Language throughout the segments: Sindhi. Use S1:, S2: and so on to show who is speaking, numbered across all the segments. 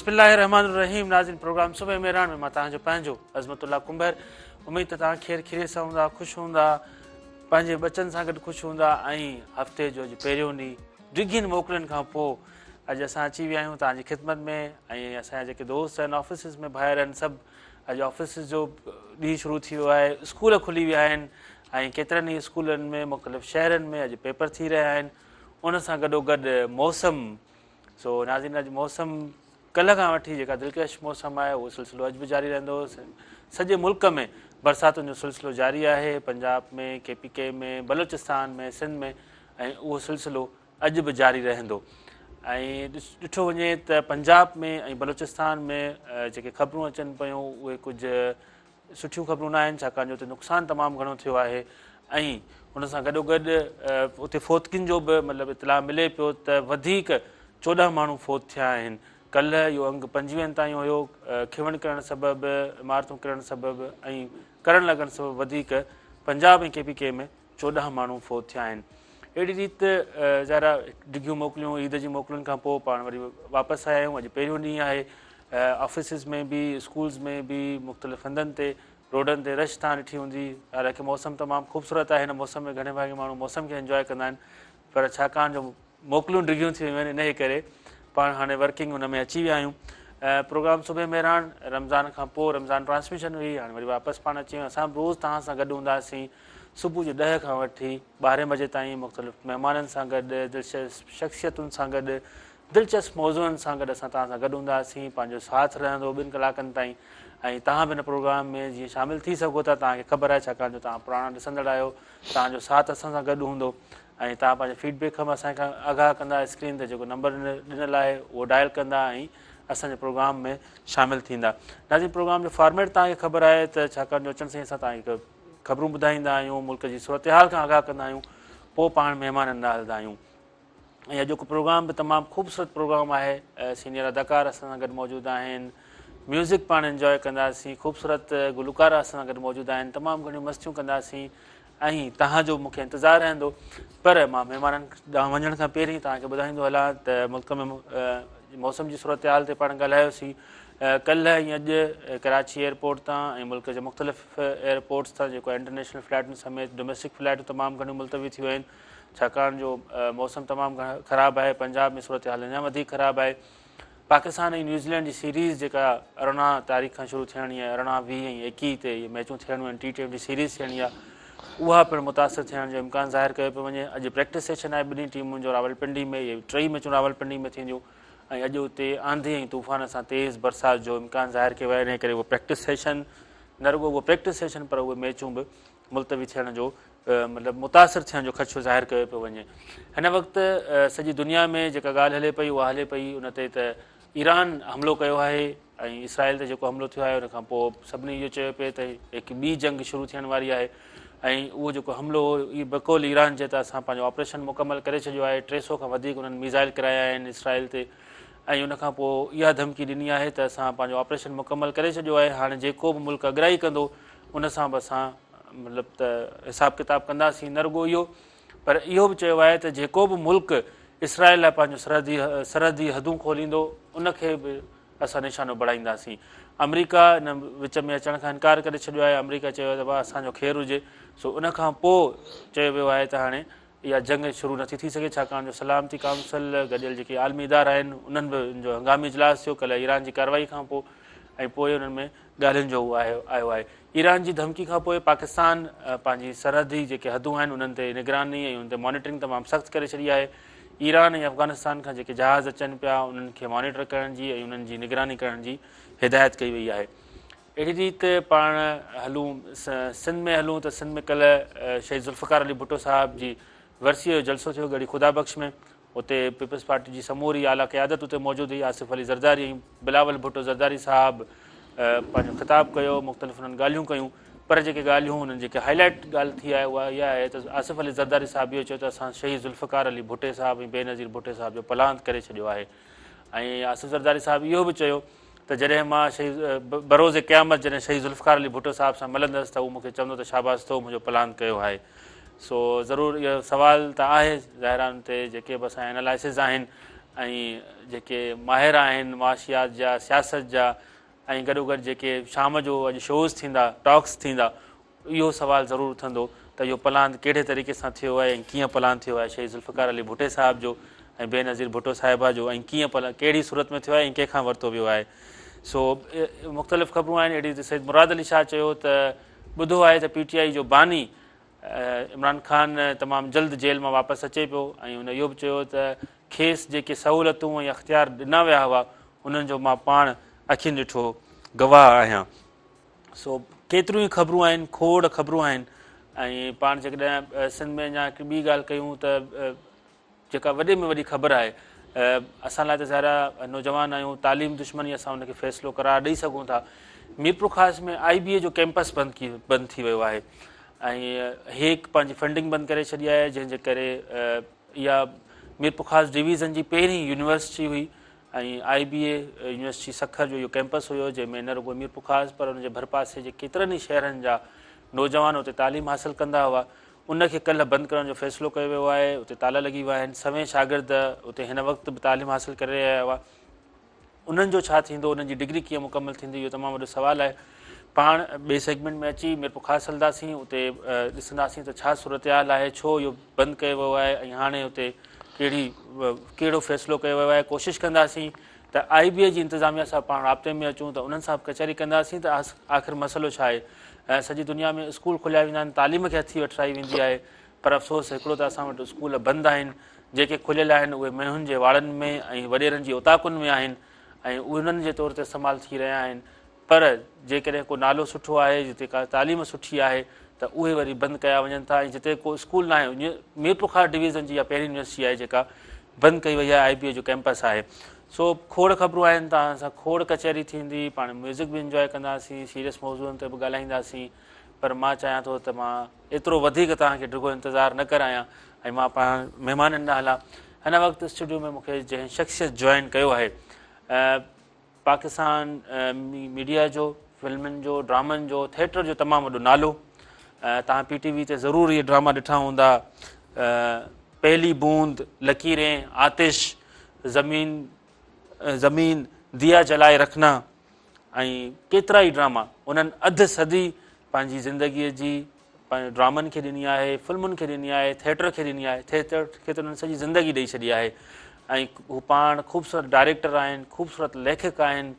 S1: بسم الله الرحمن الرحيم ناظرين پروگرام صبح مهراڻ ۾ مان توهان جو پنهنجو عظمت الله ڪنڀر اميد ته توهان خير خيريت سان هوندا خوش هوندا پنهنجي ٻچن سان گڏ خوش هوندا ۽ هفتي جو اڄ پهريون ڏينهن ڊگهين موڪلن کان پوء اڄ اسان اچي ويا آهيون توهان جي خدمت ۾ ۽ اسان جا جيڪي دوست آهن آفيسز ۾ ڀائر آهن سڀ اڄ آفيسز جو ڏينهن شروع ٿي ويو آهي اسڪول کلي ويا آهن ۽ ڪيترن ئي اسڪولن ۾ مختلف شهرن ۾ اڄ پيپر ٿي رهيا آهن ان سان گڏو گڏ موسم سو ناظرين اڄ موسم ڪلهه کان وٺي جيڪا دلڪش موسم آهي اهو سلسلو اڄ به جاري رهندو. سڄي ملڪ ۾ برساتن جو سلسلو جاري آهي، پنجاب ۾، ڪي پي ڪي ۾، بلوچستان ۾، سنڌ ۾ ۽ اهو سلسلو اڄ به جاري رهندو ۽ ڏٺو وڃي ته پنجاب ۾ ۽ بلوچستان ۾ جيڪي خبرون اچن پيون اهي ڪجهه سٺيون خبرون نه آهن ڇاڪاڻ جو اتي نقصان تمام گهڻو ٿيو آهي ۽ ان سان گڏو گڏ اتي فوتگين جو به مطلب اطلاع ملي پيو ته وڌيڪ 14 ماڻهو فوت ٿيا آهن ڪلهه اهو انگ 25 تائين هيو کيوڻ ڪرڻ سبب عمارتون ڪرڻ سبب ۽ ڪرڻ لڳڻ سبب وڌيڪ پنجاب ۽ ڪي پي ڪي ۾ 14 ماڻهو فوت ٿيا آهن. اهڙي ريت ظاهر آهي ڊگهيون موڪليون عيد جي موڪلن کان پوء پاڻ وري واپس آيا آهيون اڄ پهريون ڏينهن آهي آفيسز ۾ به اسڪولز ۾ به مختلف هنڌن تي روڊن تي رش تان ڏٺي هوندي حالانڪه موسم تمام خوبصورت آهي هن موسم ۾ گهڻي ڀاڱي ماڻهو موسم کي انجواء ڪندا آهن پر ڇاڪاڻ جو موڪلون ڊگهيون ٿي ويون آهن انهيء ڪري پاڻ هاڻي ورڪنگ ان ۾ اچي ويا آهيون. پروگرام صبح مهراڻ رمضان کان پوء رمضان ٽرانسميشن هئي هاڻي وري واپس پاڻ اچي ويا آهيون. اسان به روز توهان سان گڏ هونداسين صبح جو 10 کان وٺي 12 بجي تائين مختلف مهمانن سان گڏ دلچسپ شخصيتن سان گڏ دلچسپ موضوعن سان گڏ اسان توهان سان گڏ هونداسين پنهنجو ساٿ رهندو 2 ڪلاڪن تائين ۽ توهان به هن پروگرام ۾ جيئن شامل ٿي سگهو ٿا توهان کي خبر آهي ڇاڪاڻ جو توهان پراڻا ڏسندڙ آهيو توهان جو ساٿ اسان سان گڏ هوندو ۽ توهان پنهنجي فيڊ بيڪ کان به اسان کي آگاهه ڪندا اسڪرين تي جيڪو نمبر ڏنل آهي اهو ڊائل ڪندا ۽ اسان جي پروگرام ۾ شامل ٿيندا. ناظرين پروگرام جو فارميٽ توهان کي خبر آهي ته ڇاڪاڻ جو اچڻ سان ئي اسان توهان کي خبرون ٻڌائيندا آهيون ملڪ جي صورتحال کان آگاهه ڪندا آهيون پوء پاڻ مهمانن ڏانهن هلندا آهيون ۽ اڄوڪو پروگرام به تمام خوبصورت پروگرام آهي سينيئر اداڪار اسان سان گڏ موجود آهن ميوزڪ پاڻ انجوائي ڪنداسين خوبصورت گلوڪار اسان سان گڏ موجود آهن تمام گهڻيون مستيون ڪنداسين ۽ توهان جو مون کي انتظار رهندو پر مان مهمانن ڏانهن وڃڻ کان پهرين توهان کي ٻڌائيندو هلان ته ملڪ ۾ موسم جي صورتحال تي پاڻ ڳالهايوسين ڪلهه ۽ اڄ ڪراچي ايئرپورٽ تان ۽ ملڪ جي مختلف ايئرپورٽس تان جيڪو انٽرنيشنل فلائٽن سميت ڊوميسٽڪ فلائٽون تمام گهڻيون ملتوي ٿي ويون آهن ڇاڪاڻ جو موسم تمام خراب آهي پنجاب ۾ صورتحال اڃا وڌيڪ خراب آهي پاڪستان ۽ نيوزيلينڊ جي سيريز جيڪا 18 تاريخ کان شروع ٿيڻي آهي، 18، 20 ۽ 21 تي اهي ميچون ٿيڻيون آهن، ٽي ٽوئنٽي سيريز ٿيڻي آهي، اها پڻ متاثر ٿيڻ جو امڪان ظاهر ڪيو پيو وڃي. اڄ پريڪٽس سيشن آهي ٻنهي ٽيمن جو راولپنڊي ۾، اهي ٽئي ميچون راولپنڊي ۾ ٿينديون ۽ اڄ اتي آنڌي ۽ طوفان سان تيز برسات جو امڪان ظاهر ڪيو ويو آهي، انهي ڪري اهو پريڪٽس سيشن نه رڳو اهو پريڪٽس سيشن پر اهي ميچون به ملتوي ٿيڻ جو مطلب متاثر ٿيڻ جو خدشو ظاهر ڪيو پيو وڃي. هن وقت سڄي دنيا ۾ جيڪا ڳالهه هلي پئي اها هلي پئي ان تي ته ايران حملو ڪيو آهي ۽ اسرائيل تي جيڪو حملو ٿيو آهي ان کان پوء سڀني اهو چيو پئي ته هڪ ٻي جنگ شروع ٿيڻ واري آهي ۽ اهو جيڪو حملو هو اهو بقول ايران جي ته اسان پنهنجو آپريشن مڪمل ڪري ڇڏيو آهي 300 کان وڌيڪ انهن ميزائل ڪرايا آهن اسرائيل تي ۽ ان کان پوء اها ڌمڪي ڏني آهي ته اسان پنهنجو آپريشن مڪمل ڪري ڇڏيو آهي هاڻي جيڪو به ملڪ اڳرائي ڪندو ان سان به اسان مطلب ته حساب ڪتاب ڪنداسين نه رڳو اهو پر اهو به چيو آهي ته جيڪو به ملڪ اسرائيل لاء پنهنجو سرحدي سرحدي حدون کوليندو ان کي به اسان نشانو بڻائينداسين آمريڪا ان وچ ۾ اچڻ کان انڪار ڪري ڇڏيو آهي آمريڪا چيو آهي ته ڀاء اسان جو خير هجي سو ان کان پوء چيو ويو آهي ته هاڻي اها جنگ شروع نٿي ٿي سگهي ڇاڪاڻ جو سلامتي ڪائونسل گڏيل جيڪي عالمي ادارا آهن انهن به ان جو هنگامي اجلاس ٿيو ڪلهه ايران جي ڪارروائي کان پوء ۽ پوء انهن ۾ ڳالهين جو اهو آيو آهي ايران جي ڌمڪي کان پوء پاڪستان پنهنجي سرحدي جيڪي حدون آهن انهن تي نگراني ۽ انهن تي مانيٽرنگ تمام سخت ڪري ڇڏي آهي ايران ۽ افغانستان کان جيڪي جهاز اچن پيا انهن کي مانيٽر ڪرڻ جي ۽ انهن جي نگراني ڪرڻ جي هدايت ڪئي وئي آهي اهڙي ريت پاڻ هلون سنڌ ۾ هلون ته سنڌ ۾ ڪلهه شهيد ذوالفقار علي ڀٽو صاحب جي ورسيء جو جلسو ٿيو ڳڙهي خدا بخش ۾ اتي پيپلز پارٽي جي سموري اعليٰ قيادت اتي موجود هئي آصف علي زرداري ۽ بلاول ڀٽو زرداري صاحب پنهنجو خطاب ڪيو مختلف انهن ڳالهيون ڪيون پر جيڪي ڳالهيون انهن جيڪي هائي لائيٽ ڳالهه ٿي آهي اها اها آهي ته آصف علي زرداري صاحب اهو چيو ته اسان شهيد ذوالفقار علي ڀٽي صاحب ۽ بينظير ڀٽي صاحب جو پلاند ڪري ڇڏيو آهي ۽ آصف زرداري صاحب اهو به چيو ته جڏهن مان شهيد بروز قيامت جڏهن شهيد ذوالفقار علي ڀٽو صاحب سان ملندس ته هو مون کي چوندو ته شاباس تو منهنجو پلاند ڪيو آهي سو ضرور اهو سوال ته آهي ظاهر آهي ان تي جيڪي به اسان جا انالائسز آهن ۽ جيڪي ماهر آهن معاشيات جا، سياست جا ۽ گڏوگڏ جيڪي شام جو اڄ شوز ٿيندا، ٽاڪس ٿيندا، اهو سوال ضرور اٿندو ته اهو پلاند ڪهڙي طريقي سان ٿيو آهي ۽ ڪيئن پلاند ٿيو آهي شهيد ذوالفقار علي ڀٽي صاحب جو ۽ بينظير ڀٽو صاحبه جو ۽ ڪيئن پلاند ڪهڙي صورت ۾ ٿيو آهي ۽ ڪنهن کان ورتو ويو آهي سو مختلف خبرون آهن اهڙي ريت سيد مراد علي شاهه چيو ته ٻڌو آهي ته پي ٽي آء جو باني عمران خان تمام جلد جيل مان واپس اچي پيو ۽ هن اهو به چيو ته کيس جيڪي سهولتون ۽ اختيار ڏنا ويا هئا انهن جو مان پاڻ اکين ڏٺو گواهه آهيان. سو ڪيتريون ئي خبرون آهن، کوڙ خبرون آهن ۽ پاڻ جيڪڏهن سنڌ ۾ اڃا هڪ ٻي ڳالهه ڪيون ته جيڪا وڏي ۾ وڏي خبر آهي اسان لاء ته ظاهر آهي نوجوان آهيون تعليم دشمني اسان ان کي فيصلو قرار ڏئي سگهون ٿا ميرپورخاص ۾ آئي بي اي جو ڪيمپس بند ٿي بند ٿي ويو آهي ۽ هيڪ پنهنجي فنڊنگ بند ڪري ڇڏي آهي جنهن جي ڪري اها ميرپورخاص ڊويزن جي پهرين يونيورسٽي هئي ۽ آئي بي اي يونيورسٽي سکر جو اهو ڪيمپس هيو جنهن ۾ نه رڳو ميرپورخاص پر ان جي ڀرپاسي جي ڪيترن ئي شهرن جا نوجوان اتي تعليم حاصل ڪندا هئا ان کي ڪلهه بند ڪرڻ جو فيصلو ڪيو ويو آهي، اتي تالا لڳي ويا آهن، سوين شاگرد اتي هن وقت به تعليم حاصل ڪري رهيا هئا، انهن جو ڇا ٿيندو، انهن جي ڊگري ڪيئن مڪمل ٿيندي، اهو تمام وڏو سوال آهي. پاڻ ٻئي سيگمينٽ ۾ اچي ميرپورخاص هلنداسين، اتي ڏسنداسين ته ڇا صورتحال آهي، ڇو اهو بند ڪيو ويو آهي ۽ هاڻي اتي ڪهڙي ڪهڙو فيصلو ڪيو ويو آهي، ڪوشش ڪنداسين ته آئي بي اي جي انتظاميه سان پاڻ رابطي ۾ اچون ته انهن سان به ڪچهري ڪنداسين ته آخر مسئلو ڇا آهي ۽ سڄي دنيا ۾ اسڪول کوليا ويندا آهن تعليم کي هٿي وٺرائي ويندي آهي پر افسوس هڪڙو ته اسان وٽ اسڪول بند آهن جيڪي کليل آهن اهي مينهن جي واڙن ۾ ۽ وڏيرن جي اوطاقن ۾ آهن ۽ انهن جي طور تي استعمال ٿي رهيا آهن پر جيڪڏهن ڪو نالو سٺو آهي، جتي ڪا تعليم سٺي آهي ته اهي وري بند ڪيا وڃن ٿا ۽ جتي ڪو اسڪول ناهي ميرپورخاص ڊويزن جي اها پهرين يونيورسٽي آهي جيڪا بند ڪئي وئي آهي آئي بي اي جو ڪيمپس آهي سو کوڙ خبرون آهن توهان سان کوڙ ڪچهري ٿيندي پاڻ ميوزڪ به انجواء ڪنداسين سيريس موضوعن تي به ڳالهائينداسين پر مان چاهيان ٿو ته مان ايترو وڌيڪ توهان کي ڊگهو انتظار نه ڪرايان ۽ مان پاڻ مهمانن ڏانهن هلان هن وقت اسٽوڊيو ۾ مون کي جنهن شخصيت جوائن ڪيو آهي پاڪستان ميڊيا جو، فلمن جو، ڊرامن جو، ٿيٽر جو تمام وڏو نالو. توهان پي ٽي وي تي ضرور اهي ڊراما ڏٺا هوندا. پهلي بوند، لڪيرين، آتش، زمين زمين، ديا جلائي رکنا ۽ ڪيترا ئي ڊراما انهن اڌ صدي پنهنجي زندگيء جي پنهنجي ڊرامن کي ڏني آهي، فلمن کي ڏني آهي، ٿيٽر کي ڏني آهي، ٿيٽر کي ته انهن سڄي زندگي ڏئي ڇڏي آهي ۽ هو پاڻ خوبصورت ڊائريڪٽر آهن، خوبصورت ليکڪ آهن،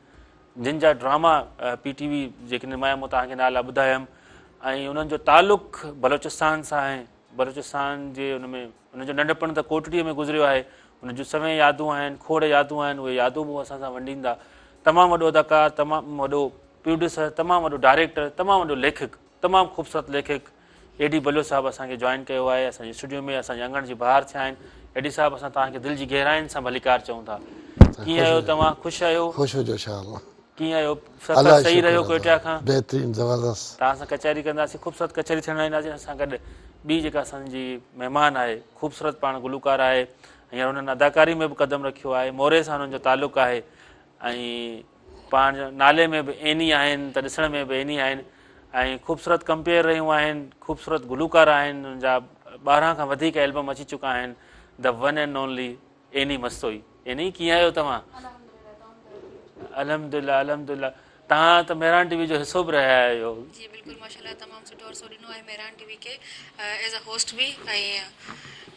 S1: جن جا ڊراما پي ٽي وي جيڪي نمايان مون توهان کي نالا ٻڌايم ۽ انهن جو تعلق بلوچستان سان آهي، بلوچستان جي ان ۾ انهن جو ننڍپڻ ته ڪوٽڙيء ۾ گذريو آهي، انهن جون سوين يادون آهن، کوڙ يادون آهن، اهي يادون به هو اسان سان ونڊيندا. تمام وڏو اداڪار، تمام وڏو پروڊيوسر، تمام وڏو ڊائريڪٽر، تمام وڏو ليکڪ. تمام خوبصورت ليکڪ اي ڊي بلوچ صاحب اسان کي جوائن ڪيو آهي اسان جي اسٽوڊيو ۾ اسان جي اڱڻ جي بهار ٿيا آهن اي ڊي صاحب اسان توهان کي دل جي گهراين سان ڀليڪار چئون ٿا ڪيئن آهيو توهان خوش آهيو
S2: خوش هجو شاء الله
S1: ڪيئن آهيو سفر صحيح رهيو ڪوئٽا کان
S2: بهترين زبردست
S1: توهان سان ڪچهري ڪنداسين خوبصورت ڪچهري ٿيڻ واري ناظرين اسان گڏ ٻي جيڪا اسان جي مهمان آهي خوبصورت پاڻ گلوڪار آهي هينئر انهن اداڪاري ۾ به قدم رکيو آهي موري سان انهن جو تعلق آهي ۽ پاڻ نالي ۾ به عيني آهن ته ڏسڻ ۾ به عيني آهن ۽ خوبصورت ڪمپيئر رهيون آهن خوبصورت گلوڪار آهن انهن جا 12 کان وڌيڪ البم اچي چڪا آهن the one and only Annie Mastoi Annie ڪيئن آهيو توهان الحمدلله الحمدلله توهان ته مهراڻ ٽي وي جو حصو به رهيا آهيو
S3: جي بلڪل ماشاءالله تمام سٺو عرصو ڏنو آهي مهراڻ ٽي وي کي ايز ا هوسٽ به ۽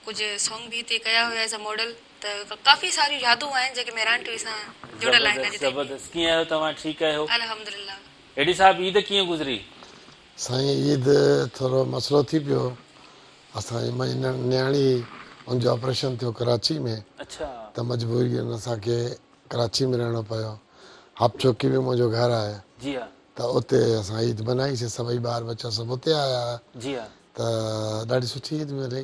S3: ڪجهه سانگ به هتي ڪيا هيا ايز ا ماڊل ته ڪافي ساريون يادون آهن جيڪي مهراڻ ٽي وي سان جڙيل آهن اڄ تائين.
S1: زبردست ڪيئن آهيو توهان ٺيڪ آهيو.
S3: الحمدلله.
S1: ايڊي صاحب عيد ڪيئن گذري.
S2: سائين عيد ٿورو مسئلو ٿي پيو اسان جي منهنجي نياڻي هئي ان جو آپريشن ٿيو ڪراچي ۾ ته مجبوري اسان کي ڪراچي ۾ رهڻو پيو حب چوڪي ۾ منهنجو گهر آهي
S1: جي ها
S2: ته اتي اسان عيد منائي سي سڀئي ٻار ٻچا سڀ اتي آيا هئا
S1: جي ها
S2: ته ڏاڍي سٺي عيد ملي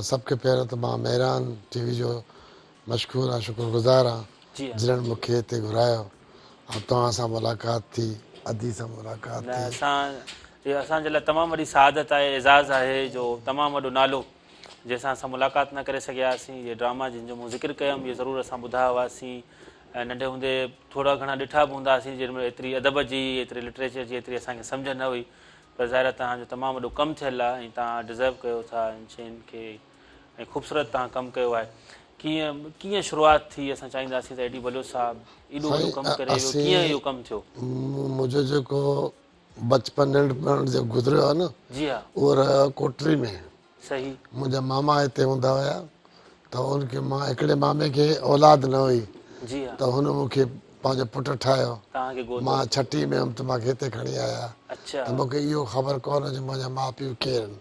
S2: سڀ کان پهريون ته مان مهراڻ ٽي وي جو مشڪور آهيان شڪر گذار آهيان جنھن مون کي هتي گهرايو ۽ توهان سان ملاقات ٿي ادي سان ملاقات
S1: ٿي. اسان اهو اسان جي لاء تمام وڏي سعادت آهي اعزاز آهي جو تمام وڏو نالو جنهن سان اسان ملاقات نه ڪري سگهيا هئاسين اهي ڊراما جن جو مون ذڪر ڪيم اهي ضرور اسان ٻڌا هئاسين ۽ ننڍي هوندي ٿورا گهڻا ڏٺا به هوندا هئاسين جنهن مهل ايتري ادب جي ايتري لٽريچر جي ايتري اسان کي سمجهه نه هئي پر ظاهر آهي توهان جو تمام وڏو ڪم ٿيل آهي ۽ توهان ڊزرو ڪيو ٿا ان شين کي ۽ خوبصورت توهان ڪم ڪيو آهي. ڪيئن ڪيئن شروعات ٿي اسان چاهينداسين ته اي ڊي بلوچ صاحب ايڏو وڏو
S2: سائين
S1: ڪم ڪري ويو ڪيئن
S2: اسين
S1: اهو ڪم ٿيو؟
S2: منهنجو جيڪو بچپن ننڍپڻ جيڪو گذريو آهي نه
S1: جي ها.
S2: اهو رهيو آهي ڪوٽڙي ۾.
S1: صحيح.
S2: منهنجا ماما هتي هوندا هيا ته ان کي مان هڪڙي مامي کي اولاد نه هئي
S1: جي ها.
S2: ته هن مون کي پنهنجو پٽ ٺاهيو.
S1: توهان کي گود
S2: مان
S1: ورتو.
S2: ڇٺي ۾ هيم ته مان کي هتي کڻي آيا
S1: اڇا.
S2: ته مون کي اهو خبر ڪونه جو منهنجا ماء پيء ڪير آهن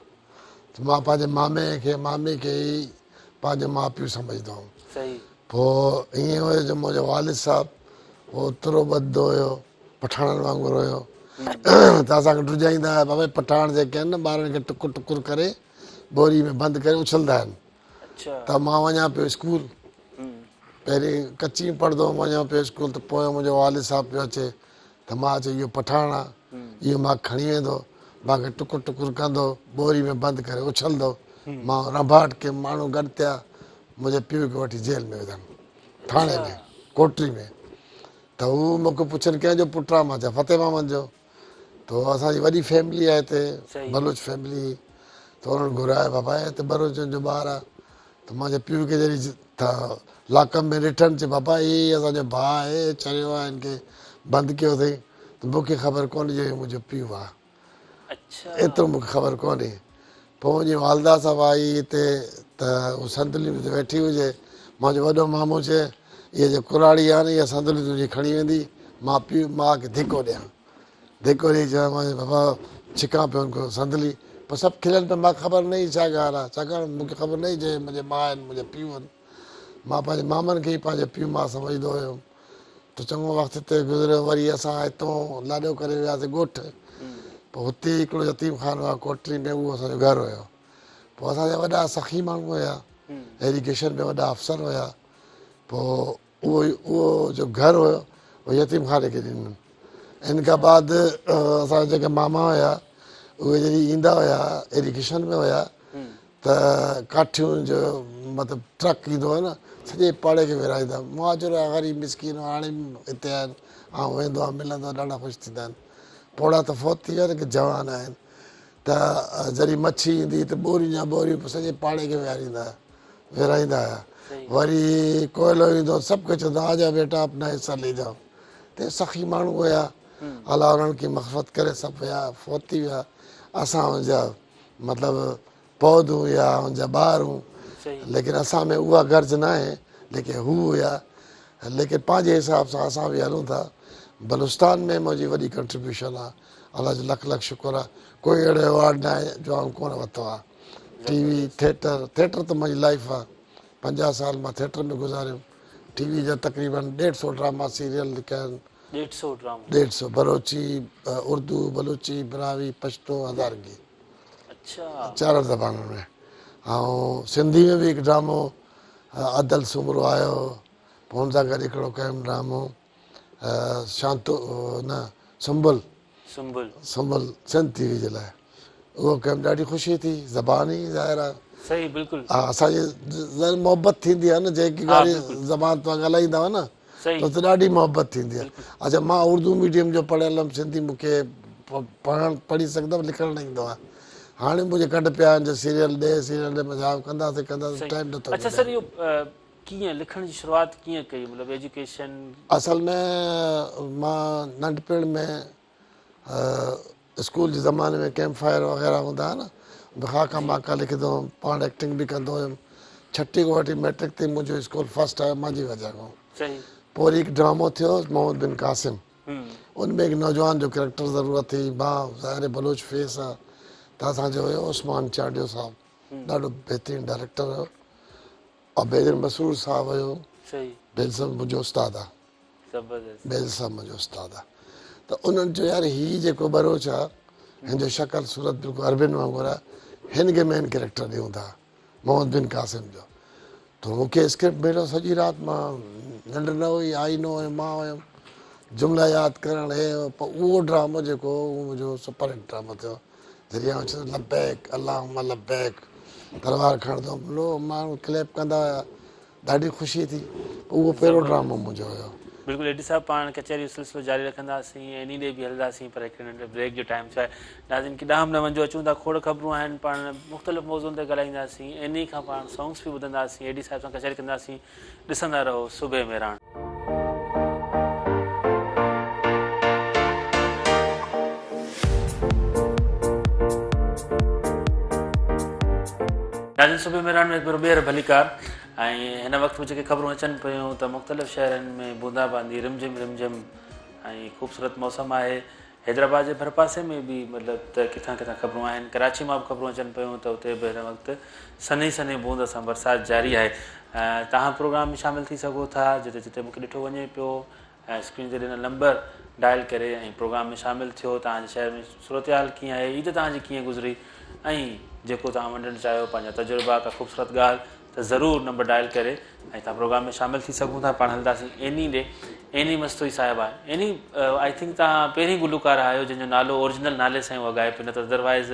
S2: ته مان پنهنجي مامي کي مامي کي ئي پنهنجو ماء پيء سمجهندو هوم.
S1: صحيح.
S2: پوء ائين هيو جو منهنجو والد صاحب هو ترو ٻڌندو هيو پٺاڻن وانگر هيو ته اسان کي ڊڄائيندا هيا بابا پٺاڻ جيڪي آهن نه ٻارن کي ٽڪر ٽڪر ڪري ٻوري ۾ بند ڪري اڇلندا آهن ته مان وڃان پيو اسڪول پهرين ڪچي ۾ پڙهندو هوم وڃان پيو اسڪول ته پويان منهنجو والد صاحب پيو اچي ته مان چيو اهو پٺاڻ آ اهو مان کڻي ويندو مان کي ٽڪر ٽڪر ڪندو ٻوري ۾ بند ڪري اڇلندو مان رنڀاٽ ڪيم ماڻهو گڏ ٿيا منهنجي پيء کي وٺي جيل ۾ وڌن ٿاڻي ۾ ڪوٽڙي ۾ ته هو مون کي پڇن ڪنهن جو پٽ آ مان چيو فتح محمد جو ته اسان جي وڏي فيملي آهي هتي بلوچ فيملي ته انهن گهرايو بابا هي ته بلوچن جو ٻار آ ته منهنجي پيء کي جڏهن لاڪ ۾ ڏٺن چي بابا هي اسان جو ڀاء آهي چريو آهي هن کي بند ڪيو اٿئي ته مون کي خبر ڪونهي جو هي منهنجو پيء آ ايترو مون کي خبر ڪونهي. پوء منهنجي والده صاحب آئي هتي ته هو صندلي تي ويٺي هجي. منهنجو وڏو مامو چئي، هيء جي ڪراڙي آهي نه، اها صندلي تنهنجي کڻي ويندي. مان پيء ماء کي ڌڪو ڏيان. ڌڪو ڏيئي چيان مان بابا ڇڪان پيو هن کان صندلي. پوء سڀ کلن پيا. مان کي خبر نه هئي ڇا ڳالهه آهي. ڇاڪاڻ مون کي خبر نه هئي جو هي منهنجي ماء آهن، منهنجا پيء آهن. مان پنهنجي مامن کي ئي پنهنجو پيء ماء سمجهندو هيم. ته چڱو وقت هتي گذريو وري اسان هتون لاڏو ڪري وياسين ڳوٺ پوء هتي هڪڙو يتيم خانو آهي ڪوٽڙي ۾ اهو اسان جو گهر هيو پوء اسان جا وڏا سخي ماڻهو هيا ايريگيشن ۾ وڏا افسر هيا پوء اهو اهو جو گهر هيو اهو يتيم خاني کي ڏنن ان کان بعد اسان جا جيڪي ماما هيا اهي جڏهن ايندا هيا ايريگيشن ۾ هيا ته ڪاٺيون جو مطلب ٽرڪ ايندو هو نه سڄي پاڙي کي ورهائيندا مهاجر هيا غريب مسڪين هاڻي به هتي آهن آئون ويندو آهيان ملندو آهيان ڏاڍا خوش ٿيندا آهن پوڙها ته فوت ٿي ويا ليڪن جوان آهن ته جڏهن مڇي ايندي ته ٻورين جا ٻوريون پوء سڄي پاڙي کي ويهاريندا ورهائيندا هيا وري ڪوئلو ايندو سڀ کي چوندا آ جاؤ بيٽا اپنا حصا لي جاؤ ته سخي ماڻهو هيا الله انهن کي مغفرت ڪري سڀ ويا فوت ٿي ويا اسان ان جا مطلب پود هون يا ان جا ٻار هون ليڪن اسان ۾ اها غرض نه آهي ليڪن هو هيا ليڪن پنهنجي حساب سان اسان به هلون ٿا بلوچستان ۾ منهنجي وڏي ڪنٽريبيوشن آهي الله جو لک لک شڪر آهي ڪوئي اهڙو ايوارڊ نه آهي جو آئون ڪونه ورتو آهي ٽي وي ٿيٽر ٿيٽر ته منهنجي لائف آهي 50 سال مان ٿيٽر ۾ گذاريم ٽي وي جا تقريبن 150 ڊراما سيريل لکيا آهن
S1: 150 ڊراما.
S2: 150 بلوچي، اردو، بلوچي، براهوي، پشتو، هزارگي.
S1: اڇا.
S2: چارن زبانن ۾ ۽ سنڌي ۾ به هڪ ڊرامو ادل سومرو آيو هو پوء ان سان گڏ هڪڙو ڪيم ڊرامو شانتو نه سنبل.
S1: سنبل.
S2: سنبل سنڌ ٽي وي جي لاء اهو ڪيم ڏاڍي خوشي ٿي زبان ئي ظاهر آهي.
S1: صحيح بلڪل.
S2: ها اسان جي ظاهر محبت ٿيندي آهي نه جيڪي زبان توهان ڳالهائيندا آهيو نه ته اتي ڏاڍي محبت ٿيندي آهي اڇا مان اردو ميڊيم جو پڙهيل هيم سنڌي مون کي پڙهڻ پڙهي سگهندم لکڻ نه ايندو آهي هاڻي منهنجي ڪڍ پيا آهن جو سيريل ڏي سيريل ڏي مان چيو ڪنداسين ڪنداسين ٽائيم نٿو
S1: اڇا سر اهو ڪيئن لکڻ جي شروعات ڪيئن ڪئي مطلب ايجوڪيشن
S2: اصل ۾ مان ننڍپڻ ۾ اسڪول جي زماني ۾ ڪيمپ فائر وغيره هوندا هئا نه ۾ خاڪا ماڪا لکندو هوم پاڻ ايڪٽنگ به ڪندو هيم ڇٺي کان وٺي مئٽرڪ تائين منهنجو اسڪول فرسٽ آيو منهنجي وجه کان پوء وري هڪ ڊرامو ٿيو محمد بن قاسم ان ۾ هڪ نوجوان جو ڪريڪٽر ضرورت ٿي مان ظاهر بلوچ فيس آ ته اسان جو هيو عثمان چانڊيو صاحب ڏاڍو بهترين ڊائريڪٽر هيو اور بيدل مسرور صاحب هيو بيدل صاحب منهنجو استاد آ
S1: زبردست.
S2: بيدل صاحب منهنجو استاد آ ته انهن چيو يار هي جيڪو ٻروچ آ هن جو شڪل صورت بلڪل عربين وانگر آ هن کي مين ڪريڪٽر ڏيون ٿا محمد بن قاسم جو ته مون کي اسڪرپٽ مليو سڄي رات مان ننڊ نه هئي آئي نه هيم مان هيم جملا ياد ڪرڻ هي پوء اهو ڊرامو جيڪو هو اهو منهنجو سپر هٽ ڊرامو ٿيو جڏهن آئون چيو لبيڪ اللهم لبيڪ تلوار کڻندو هوم ماڻهو ڪليپ ڪندا هيا ڏاڍي خوشي ٿي اهو پهريون ڊرامو منهنجو هيو.
S1: بلڪل ايڊي صاحب پاڻ ڪچهري جو سلسلو جاري رکنداسين ايني ڏي به هلنداسين پر هڪڙي ننڍڙي بريڪ جو ٽائيم ٿيو آهي. ناظرين ڪيڏانهن به نه وڃجو اچون ٿا کوڙ خبرون آهن پاڻ مختلف موضوعن تي ڳالهائينداسين ايني کان پاڻ سانگس به ٻڌنداسين ايڊي صاحب سان ڪچهري ڪنداسين ڏسندا رهو صبح مهراڻ. ناظرين صبح مهراڻ ۾ هڪ ڀيرو ٻيهر ڀليڪار ۽ هن وقت به جيڪي خبرون اچن پيون ته مختلف شهرن ۾ بوندا باندي رمجھم رمجھم ۽ خوبصورت موسم آهي حيدرآباد جي ڀرپاسي ۾ به مطلب ته ڪٿان ڪٿان خبرون آهن ڪراچي مان به خبرون اچن پيون ته اتي به هن وقت سنهي سنهي بوند سان برسات جاري آهي توهان پروگرام ۾ شامل ٿي سگهو ٿا جتي جتي مونکي ڏٺو وڃي پيو ۽ اسڪرين تي ڏنل نمبر ڊائل ڪري ۽ پروگرام ۾ شامل ٿيو توهان جي شهر ۾ صورتحال ڪيئن آهي عيد توهان جي ڪيئن گذري ۽ جيڪو توهان ونڊڻ چاهيو پنهنجا تجربا ڪا خوبصورت ڳالهه ته ضرور نمبر ڊائل ڪري ۽ توهان پروگرام ۾ شامل ٿي سگهون ٿا پاڻ هلنداسين ايني ڏي ايني مستوئي صاحبه ايني I think توهان پهرين گلوڪاره آهيو جنهن جو نالو اورجنل نالي سان ئي اها ڳائي پئي نه ته ادروائز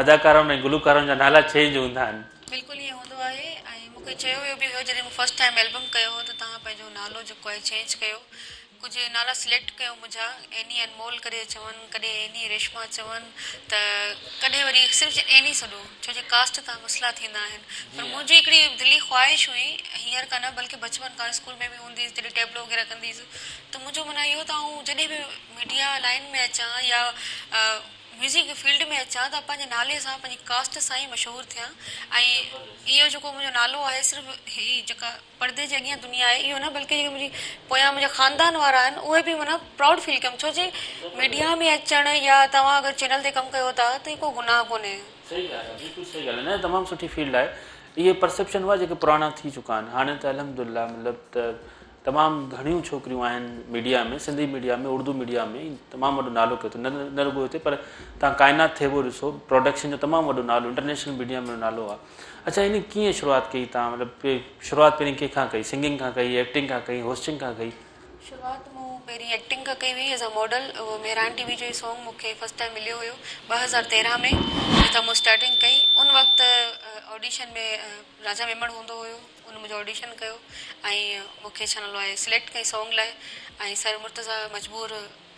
S1: اداڪارن ۽ گلوڪارن جا نالا چينج هوندا آهن.
S3: بلڪل ائين هوندو آهي ۽ مون کي چيو ويو به هيو جڏهن مون فرسٽ ٽائيم البم ڪيو هو ته توهان پنهنجو نالو جيڪو آهي چينج ڪيو ڪجهه نالا سليڪٽ ڪيو منهنجا ايني انمول ڪڏهن چون ڪڏهن ايني ريشما چون ته ڪڏهن وري صرف ايني سڏو ڇو جو ڪاسٽ تان مسئلا ٿيندا آهن پر منهنجي هڪڙي دلي خواهش هئي هينئر کان نه بلڪه بچپن کان اسڪول ۾ به هوندي هيس جڏهن ٽيبلو وغيره ڪندي هيس ته منهنجو معنيٰ اهو ته آئون جڏهن به ميڊيا لائين ۾ اچان يا ميوزڪ فيلڊ ۾ اچان ته پنهنجي نالي سان پنهنجي ڪاسٽ سان ئي مشهور ٿيان ۽ اهو جيڪو منهنجو نالو آهي صرف هي جيڪا پردي جي اڳيان دنيا آهي اهو نه بلڪه جيڪي منهنجي پويان منهنجا خاندان وارا آهن اهي به معنيٰ پرائوڊ فيل ڪيم ڇو جي ميڊيا ۾ اچڻ يا توهان اگر چينل تي ڪم ڪيو ٿا ته هي ڪو گناهه ڪونهي.
S1: صحيح ڳالهه آهي بلڪل صحيح ڳالهه آهي نه تمام سٺي فيلڊ آهي اهي پرسيپشن هئا جيڪي پراڻا ٿي چڪا آهن هاڻي ته الحمدلله مطلب ته تمام گهڻيون ڇوڪريون آهن media ۾ Sindhi media ۾ Urdu media ۾ تمام وڏو نالو ڪيو اٿن نه رڳو هتي پر توهان ڪائنات ٿيٻو ڏسو پروڊڪشن جو تمام وڏو نالو انٽرنيشنل ميڊيا ۾ نالو آهي اڇا انهي ڪيئن شروعات ڪئي توهان مطلب شروعات پهرين ڪنهن کان ڪئي سنگنگ کان ڪئي ايڪٽنگ کان ڪئي هوسٽنگ کان ڪئي.
S3: شروعات مون پهرين ايڪٽنگ کان ڪئي هئي as a model اهو مهراڻ ٽي وي جو ئي سانگ مون کي فرسٽ ٽائيم مليو هيو 2013 ۾ جتان مون اسٽارٽنگ ڪئي ان وقت آڊيشن ۾ راجا ميمڻ هوندو هيو ان منهنجو آڊيشن ڪيو ۽ مون کي ڇا نالو آهي سليڪٽ ڪئي سانگ لاء ۽ سر مرتضيٰ مجبور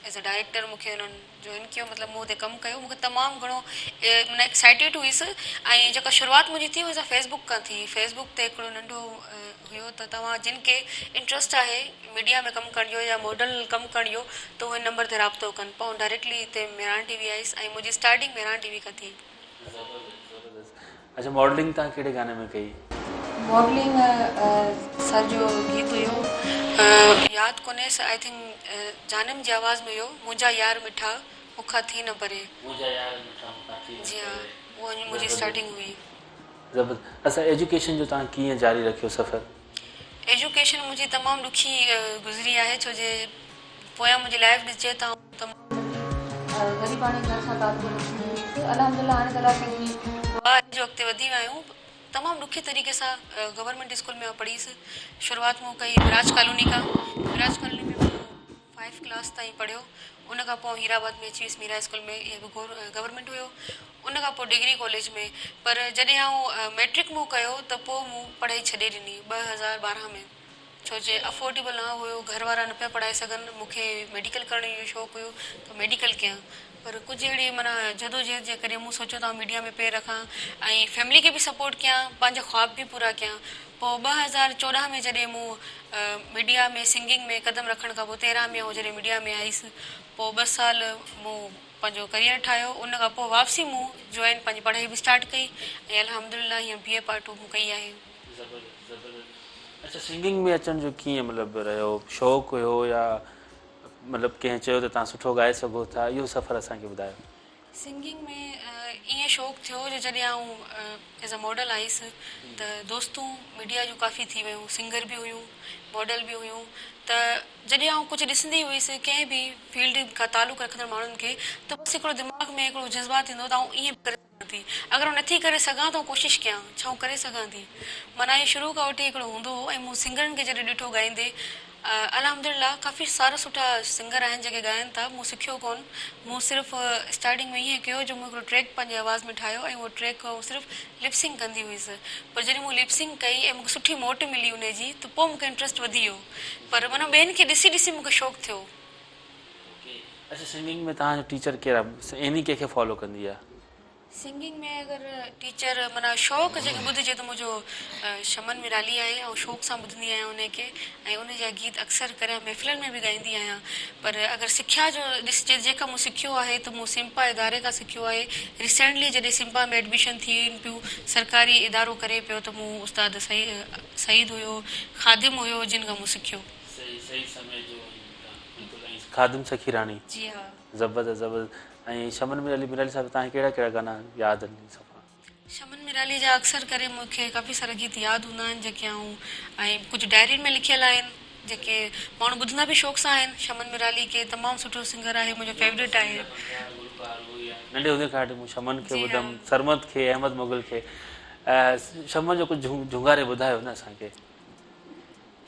S3: ايز ا ڊائريڪٽر مون کي انهن جوائن ڪيو مطلب مون اتي ڪم ڪيو مون کي تمام گهڻو معنيٰ ايڪسائيٽيڊ هئيس ۽ جيڪا شروعات منهنجي ٿي اها فيس بڪ کان ٿي فيس بڪ تي هڪڙو ننڍو هيو ته توهان جن کي انٽرسٽ آهي ميڊيا ۾ ڪم ڪرڻ جو يا ماڊل ڪم ڪرڻ جو ته اهي نمبر تي رابطو ڪن پوء آئون ڊائريڪٽلي هتي مهراڻ ٽي وي آيس ۽ منهنجي اسٽارٽنگ مهراڻ ٽي وي کان ٿي.
S1: زبردست اڇا ماڊلنگ توهان ڪهڙي گاني ۾ ڪئي؟
S3: ماڊلنگ سر جو گيت هيو ياد ڪونهيس I think جانم جي آواز ۾ هيو منهنجا يار مٺا مون کان ٿي نه پري.
S1: منهنجا يار مٺا مون کان ٿي نه
S3: جي ها اهو منهنجي اسٽارٽنگ هئي.
S1: زبردست اڇا ايجوڪيشن جو توهان ڪيئن جاري رکيو سفر؟
S3: ايجوڪيشن منهنجي تمام ڏکي گذري آهي ڇو جي پويان منهنجي لائيف ڏسجي ته آئون تمام غريباڻي گهر سان تعلق رکندي هيس الحمدلله هاڻي ته الله سائين جي دعا آهي جو اڳتي وڌي ويا آهيون تمام ڏکي طريقي سان گورنمينٽ اسڪول ۾ آئون پڙهيس شروعات مون ڪئي وراج ڪالوني کان وراج ڪالوني ۾ مون فائيو ڪلاس تائين پڙهيو ان کان پوء آئون هيرآباد ۾ اچي ويس ميرا اسڪول ۾ اهو به گورنمينٽ هيو ان کان پوء ڊگري ڪاليج ۾ پر جڏهن آئون ميٽرڪ مون ڪيو ته پوء مون پڙهائي ڇڏي ڏني 2012 ۾ ڇو جي افورڊيبل نه هيو گهر وارا نه پيا پڙهائي سگهن مون کي ميڊيڪل ڪرڻ جو شوق هيو ته ميڊيڪل ڪيان پر ڪجهه اهڙي معنيٰ جدوجهد جي ڪري مون سوچيو ته آئون ميڊيا ۾ پير رکان ۽ فيملي کي به سپورٽ ڪيان پنهنجا خواب به پورا ڪيان پوء 2014 ۾ جڏهن مون ميڊيا ۾ سنگنگ ۾ قدم رکڻ کان پوء 13 ۾ آئون جڏهن ميڊيا ۾ آيس پوء ٻه سال مون پنهنجو ڪريئر ٺاهيو ان کان پوء واپسي مون جوائن پنهنجي پڙهائي به اسٽارٽ ڪئي ۽ الحمدلله هينئر بي اي پارٽ ٽو مون ڪئي آهي.
S1: زبردست زبردست اڇا سنگنگ ۾ اچڻ جو ڪيئن مطلب رهيو شوق هيو يا مطلب ڪنهن چيو ته توهان سٺو ڳائي سگهو ٿا اهو سفر اسان کي ٻڌايو.
S3: سنگنگ ۾ ائين شوق ٿيو جو جڏهن آئون ايز ا ماڊل آيس ته دوستون ميڊيا جون ڪافي ٿي ويون سنگر به هيون ماڊل به هيون ته جڏهن آئون ڪجهه ڏسندي هيس ڪنهن به فيلڊ کان تعلق رکندڙ ماڻهن کي ته بس هڪڙو دماغ ۾ هڪڙو جذبات ايندو ته آئون ائين به ڪري سگهان ٿي اگر آئون نٿي ڪري سگهان ته آئون ڪوشش ڪيان ڇا آئون ڪري سگهان ٿي معنيٰ اهو شروع کان وٺي هڪڙو هوندو هو ۽ مون سنگرن کي جڏهن ڏٺو ڳائيندي. الحمدلله ڪافي سارا سٺا سنگر آهن جيڪي ڳائن ٿا مون سکيو ڪون مون صرف اسٽارٽنگ ۾ ائين ڪيو جو مون هڪڙو ٽريڪ پنهنجي آواز ۾ ٺاهيو ۽ اهو ٽريڪ آئون صرف لپ سنگ ڪندي هيس پر جڏهن مون لپ سنگ ڪئي ۽ مون کي سٺي موٽ ملي انهي جي ته پوء مون کي انٽرسٽ وڌي ويو پر معنيٰ ٻين کي ڏسي ڏسي مون کي شوق ٿيو.
S1: اوڪي اڇا سنگنگ ۾ توهان جو ٽيچر ڪير آهي عيني ڪنهن کي فالو ڪندي آهي.
S3: سنگنگ ۾ اگر ٽيچر معنيٰ شوق جنهن کي ٻڌجي ته منهنجو شمن ميرالي آهي آئون شوق سان ٻڌندي آهيان انهي کي ۽ انهي جا گيت اڪثر ڪري محفلن ۾ به ڳائيندي آهيان پر اگر سکيا جو ڏسجي جيڪا مون سکيو آهي ته مون سمپا اداري کان سکيو آهي ريسينٽلي جڏهن سمپا ۾ ايڊميشن ٿين پيون سرڪاري ادارو ڪري پيو ته مون استاد سعيد هيو خادم هيو جن کان مون سکيو.
S1: صحيح سعيد سميجو بلڪل ۽ خادم سخيراڻي.
S3: جي ها.
S1: زبردست زبردست ۽ شمن ميرالي ميرالي صاحب توهان کي ڪهڙا ڪهڙا گانا ياد آهن صفا.
S3: شمن ميرالي جا اڪثر ڪري مون کي ڪافي سارا گيت ياد هوندا آهن جيڪي آئون ۽ ڪجهه ڊائرين ۾ لکيل آهن جيڪي ماڻهو ٻڌندا به شوق سان آهن شمن ميرالي کي تمام سٺو سنگر آهي منهنجو فيورٽ آهي.
S1: ننڍي هوندي کان وٺي مون شمن کي
S3: جي ها.
S1: ٻڌم سرمد کي احمد مغل کي شمن جو ڪجهه جهونگاري ٻڌايو نه اسان کي.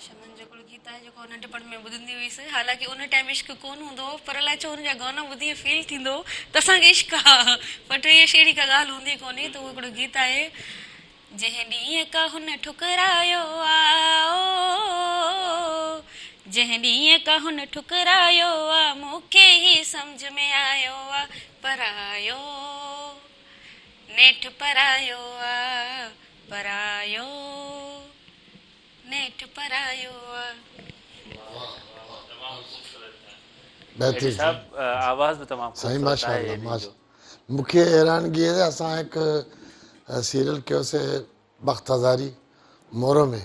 S3: شمن جو هڪڙو گيت آهي جيڪو ننڍپڻ ۾ ٻڌندي هيس حالانڪه ان ٽائيم عشق ڪونه هوندو هو پر الائي ڇو ان جا گانا ٻڌي ائين فيل ٿيندو هو ته اسان کي عشق آ بٽ اهڙي ڪا ڳالهه هوندي ڪونهي ته اهو هڪڙو گيت آهي جنهن ڏينهن کان هن ٺڪرايو آ او جنهن ڏينهن کان هن ٺڪرايو آ مون کي هي سمجهه ۾ آيو آ پرايو نيٺ پرايو آ پرايو نيٺ پرايو آ.
S2: بهترين
S1: صاحب آواز به تمام
S2: سائين ماشاءالله ماشاءالله مونکي حيرانگي آهي اسان هڪ سيريل ڪيوسي بخت هزاري مورو ۾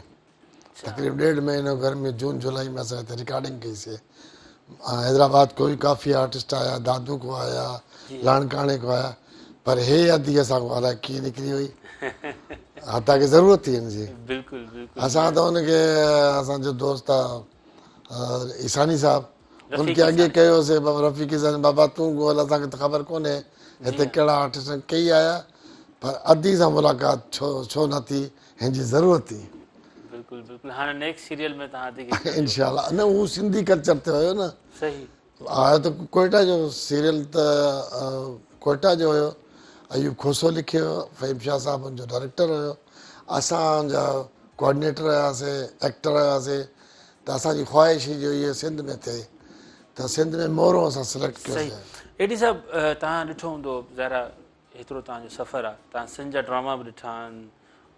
S2: تقريب ڏيڍ مهينو گرمي جون جولائي ۾ اسان هتي رڪارڊنگ ڪئي سي حيدرآباد کو به ڪافي آرٽسٽ آيا دادو کو آيا لاڙڪاڻي کو آيا پر هي ادي اسان کان الائي ڪيئن نڪري وئي حتيٰ ڪه ضرورت ٿي هن جي
S1: بلڪل بلڪل
S2: اسان ته ان کي اسان جو دوست آ عيساني صاحب ان کي اڳي ڪيوسي بابا رفيق عيساني بابا تون ڳول اسان کي ته خبر ڪونهي هتي ڪهڙا آرٽسٽ آهن ڪيئي آيا پر ادي سان ملاقات ڇو ڇو نه ٿي هن جي ضرورت ٿي.
S1: بلڪل بلڪل هاڻي نيڪسٽ سيريل ۾ توهان ادي کي کڻجو.
S2: انشاء الله نه هو سنڌي ڪلچر تي هيو نه.
S1: صحيح.
S2: آيو ته ڪوئيٽا جو سيريل ته ڪوئيٽا جو هيو ايوب کوسو لکيو هيو فهيم شاهه صاحب ان جو ڊائريڪٽر هيو اسان ان جا ڪوآرڊينيٽر هياسي ايڪٽر هياسي ته اسان جي خواهش هئي جو اهو سنڌ ۾ ٿئي ته سنڌ ۾ مورو اسان سليڪٽ
S1: ڪيوسي. صحيح اي ڊي صاحب توهان ڏٺو هوندو ظاهر آ هيترو توهان جو سفر آ توهان سنڌ جا ڊراما به ڏٺا آهن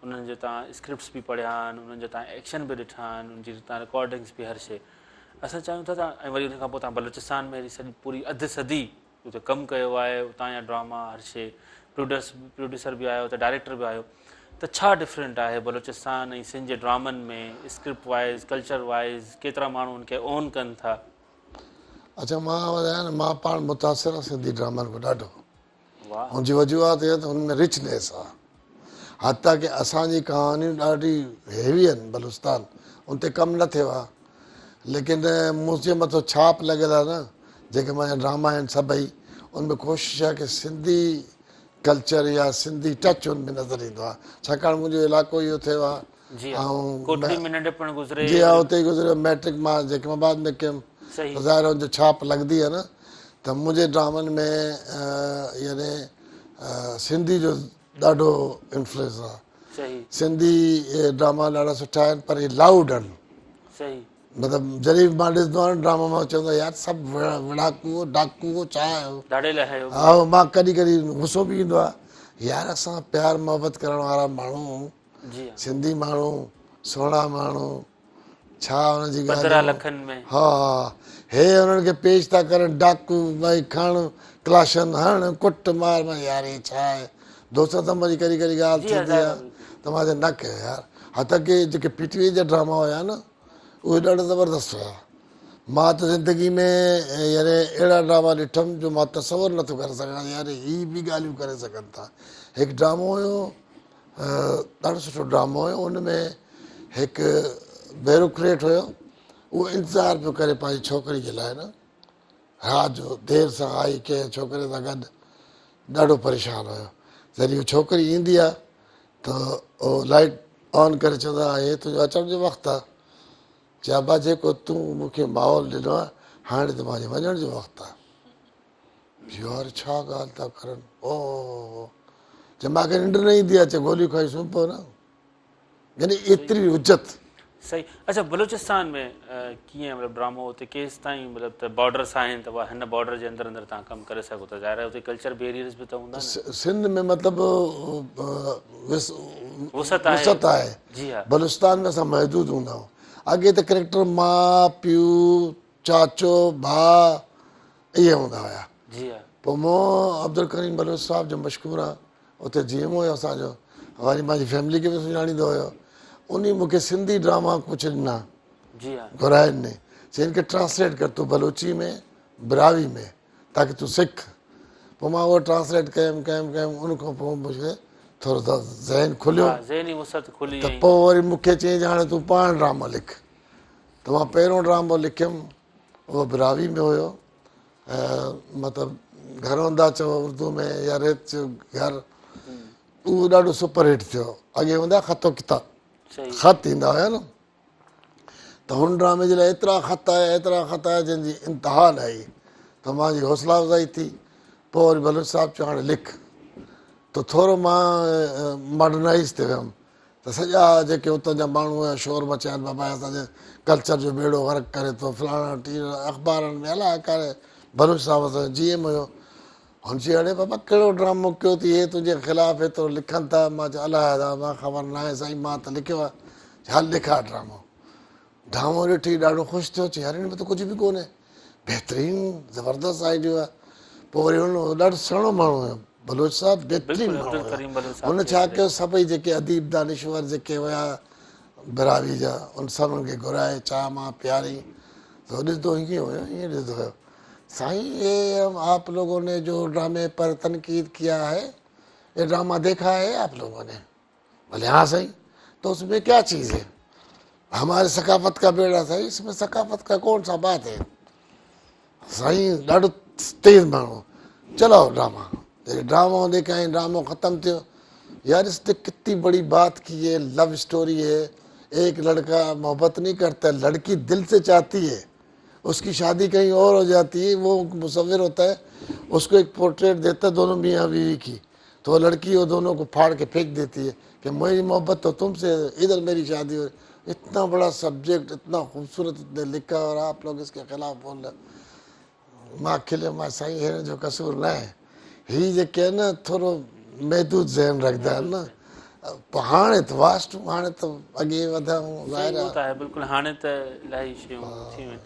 S1: انهن جو توهان اسڪرپٽس به پڙهيا آهن انهن جا توهان ايڪشن به ڏٺا آهن انهن جي توهان رڪارڊنگس به هر شي اسان چاهيون ٿا ته ۽ وري ان کان پوء توهان بلوچستان ۾ سڄي پوري اڌ صدي اتي ڪم ڪيو آهي اتان جا ڊراما هر شي پروڊس پروڊيوسر به آهيو ته ڊائريڪٽر به آهيو ته ڇا ڊفرنٽ آهي بلوچستان ۽ سنڌ جي ڊرامن ۾ اسڪرپٽ وائز ڪلچر وائز ڪيترا ماڻهو ان کي اون ڪن ٿا.
S2: اڇا مان ٻڌايان نه مان پاڻ متاثر آهيان سنڌي ڊرامن کان ڏاڍو ان جي وجوهات اها ته هن ۾ رچنيس آ حتيٰ ڪه اسان جي ڪهاڻيون ڏاڍي هيوي آهن بلوچستان ان تي ڪم نه ٿيو آ ليڪن منهنجي مٿو ڇاپ لڳل آ نه جيڪي منهنجا ڊراما آهن سڀئي ان ۾ ڪوشش آ ڪه سنڌي ڪلچر يا سنڌي ٽچ ان ۾ نظر ايندو آ ڇاڪاڻ منهنجو علائقو اهو ٿيو آ
S1: جي ها ڪوٽڙي ۾ ننڍپڻ گذري
S2: جي ها اتي ئي گذريو ميٽرڪ مان جيڪب آباد ۾ ڪيم
S1: صحيح
S2: ظاهر ان جو ڇاپ لڳندي آهي نه ته منهنجي ڊرامن ۾ يعني سنڌي جو ڏاڍو انفلوئنس آهي
S1: صحيح
S2: سنڌي ڊراما ڏاڍا سٺا آهن پر هي لائوڊ آهن
S1: صحيح
S2: مطلب جڏهن به مان ڏسندو آهيان ڊراما مان چوندو آهيان يار سڀ وڙاڪو ڊاڪو ڇا آهيو
S1: ڌاڙيل آهيو
S2: ها مان ڪڏهن ڪڏهن غصو به ايندو آهي يار اسان پيار محبت ڪرڻ وارا ماڻهو سنڌي ماڻهو سهڻا ماڻهو ڇا انهن جي
S1: پڌرا لکن ۾
S2: ها ها هي انهن کي پيش ٿا ڪرن ڊاڪو ڀائي کڻ ڪلاشن هڻ ڪٽ مار مان يار هي ڇا آهي دوستن سان منهنجي ڪڏهن ڪڏهن ڳالهه ٿيندي آهي ته مان چيو نه ڪيو يار حتيٰ ڪي جيڪي پي ٽي وي جا ڊراما هيا نه اهي ڏاڍا زبردست هيا مان ته زندگي ۾ يعني اهڙا ڊراما ڏٺم جو مان تصور نٿو ڪري سگهان يار هي به ڳالهيون ڪري سگهن ٿا هڪ ڊرامو هيو ڏاڍو سٺو ڊرامو هيو ان ۾ هڪ بيروڪريٽ هيو اهو انتظار پيو ڪري پنهنجي ڇوڪري جي لاء نه رات جو دير سان آئي ڪنهن ڇوڪري سان گڏ ڏاڍو پريشان هيو جڏهن هو ڇوڪري ايندي آ ته هو لائٽ آن ڪري چوندو آ هي تنهنجو اچڻ جو وقت آ. چي ابا جيڪو تون مون کي ماحول ڏنو آهي هاڻي ته مانجي وڃڻ جو وقت آهي. يار ڇا ڳالهه ٿا ڪرن او هو چي مان کي ننڊ نه ايندي آهي چي گوليون کائي سمهي پئو نه يعني ايتري حجت.
S1: صحيح اڇا بلوچستان ۾ ڪيئن مطلب ڊرامو اتي ڪيستائين مطلب ته بارڊرس آهن ته هن بارڊر جي اندر اندر توهان ڪم ڪري سگهو ٿا ظاهر آهي اتي ڪلچر بيريئرز به ته هوندا نه.
S2: سنڌ ۾ مطلب
S1: وسعت آهي
S2: وسعت آهي
S1: جي ها
S2: بلوچستان ۾ اسان محدود هوندا آهيون اڳي ته ڪريڪٽر ماء پيء چاچو ڀاء اهي هوندا هيا
S1: جي ها
S2: پوء مون عبدالڪريم بلوچ صاحب جو مشڪور آهيان اتي جي ايم هيو اسان جو وري مانجي فيملي کي به سڃاڻيندو هيو انهي مون کي سنڌي ڊراما ڪجهه ڏنا
S1: جي ها
S2: گهرائي ڏني چي هن کي ٽرانسليٽ ڪر تون بلوچي ۾ براهوي ۾ تاڪي تون سک پوء مان اهو ٽرانسليٽ ڪيم ڪيم ڪيم ان کان پوء مون کي ٿورو ذهن کليو
S1: ها ذهني وسعت کلي
S2: ته پوء وري مون کي چيائين هاڻي تون پاڻ ڊرامو لک ته مان پهريون ڊرامو لکيم اهو براهوي ۾ هيو مطلب گهروندا چئو اردو ۾ يا ريت چئو گهر اهو ڏاڍو سپر هٽ ٿيو اڳي هوندا خط و ڪتاب خط ايندا هيا نه ته هن ڊرامي جي لاء ايترا خط آيا ايترا خط آيا جنهن جي انتها نه آئي ته مانجي حوصلا افزائي ٿي پوء وري بلوچ صاحب چيو هاڻي لک ته ٿورو مان ماڊرنائز ٿي ويم ته سڄا جيڪي اتان جا ماڻهو هيا شور مچاين بابا اسان جي ڪلچر جو ٻيڙو غرق ڪري ٿو فلاڻا ٽيڻا اخبارن ۾ الاء ڪاري بلوچ صاحب اسان جو جي ايم هيو هن چيو اڙي بابا ڪهڙو ڊرامو ڪيو اٿئي هي تنهنجي خلاف ايترو لکن ٿا مان چيو الاء ادا مان خبر ناهي سائين مان ته لکيو آهي هل ڏيکار ڊرامو ڊرامو ڏٺي ڏاڍو خوش ٿيو چي يار هن ۾ ته ڪجهه به ڪونهي بهترين زبردست آئيڊيو آهي پوء وري هن ڏاڍو سهڻو ماڻهو هيو بلوچ صاحب بهترين ماڻهو هيو هن ڇا ڪيو سڀئي جيڪي اديب دانشور جيڪي هيا براهوي جا ان سڀن کي گهرائي چانهه مان پياري ته ڏسندو ائين هيو ائين ڏسندو هيو سائين هي آپ لوگون ني جو ڊرامي پر تنقيد ڪيا هي يي ڊراما ديکا هي آپ لوگون ني بولي ها سائين تو اس ۾ ڪيا چيز هي هماري ثقافت کا بيڙا سائين اس ۾ ثقافت کا ڪون سا بات هي سائين ڏاڍو تيز ماڻهو چلو ڊراما جڏهن ڊرامو ڏيکاريائين ڊرامو ختم ٿيو يار اس تي ڪتي بڙي بات ڪي هي لو اسٽوري هي ايڪ لڙڪا محبت نهين ڪرتا لڙڪي دل سي چاهتي هي اس ڪي شادي ڪهين اور هو جاتي هي وو مصور هوتا هي اس ڪو ايڪ پورٽريٽ ديتا دونو ميان بيوي ڪي تو وہ لڙڪي وہ دونو ڪو ڦاڙ ڪي ڦيڪ ديتي هي ڪي ميري محبت تو تم سي ادھر ميري شادي هو اتنا بڙا سبجيڪٽ اتنا خوبصورت اتني لکا اور آپ لوگ اس ڪي خلاف بول رهي مان کليم مان سائين هن جو قصور نه آهي هي جيڪي آهن نه ٿورو محدود ذهن رکندا آهن نه پوء هاڻي ته واسٽ هاڻي ته اڳي وڌيا آهيون ظاهر
S1: آهي بلڪل هاڻي ته الاهي شيون ٿي ويون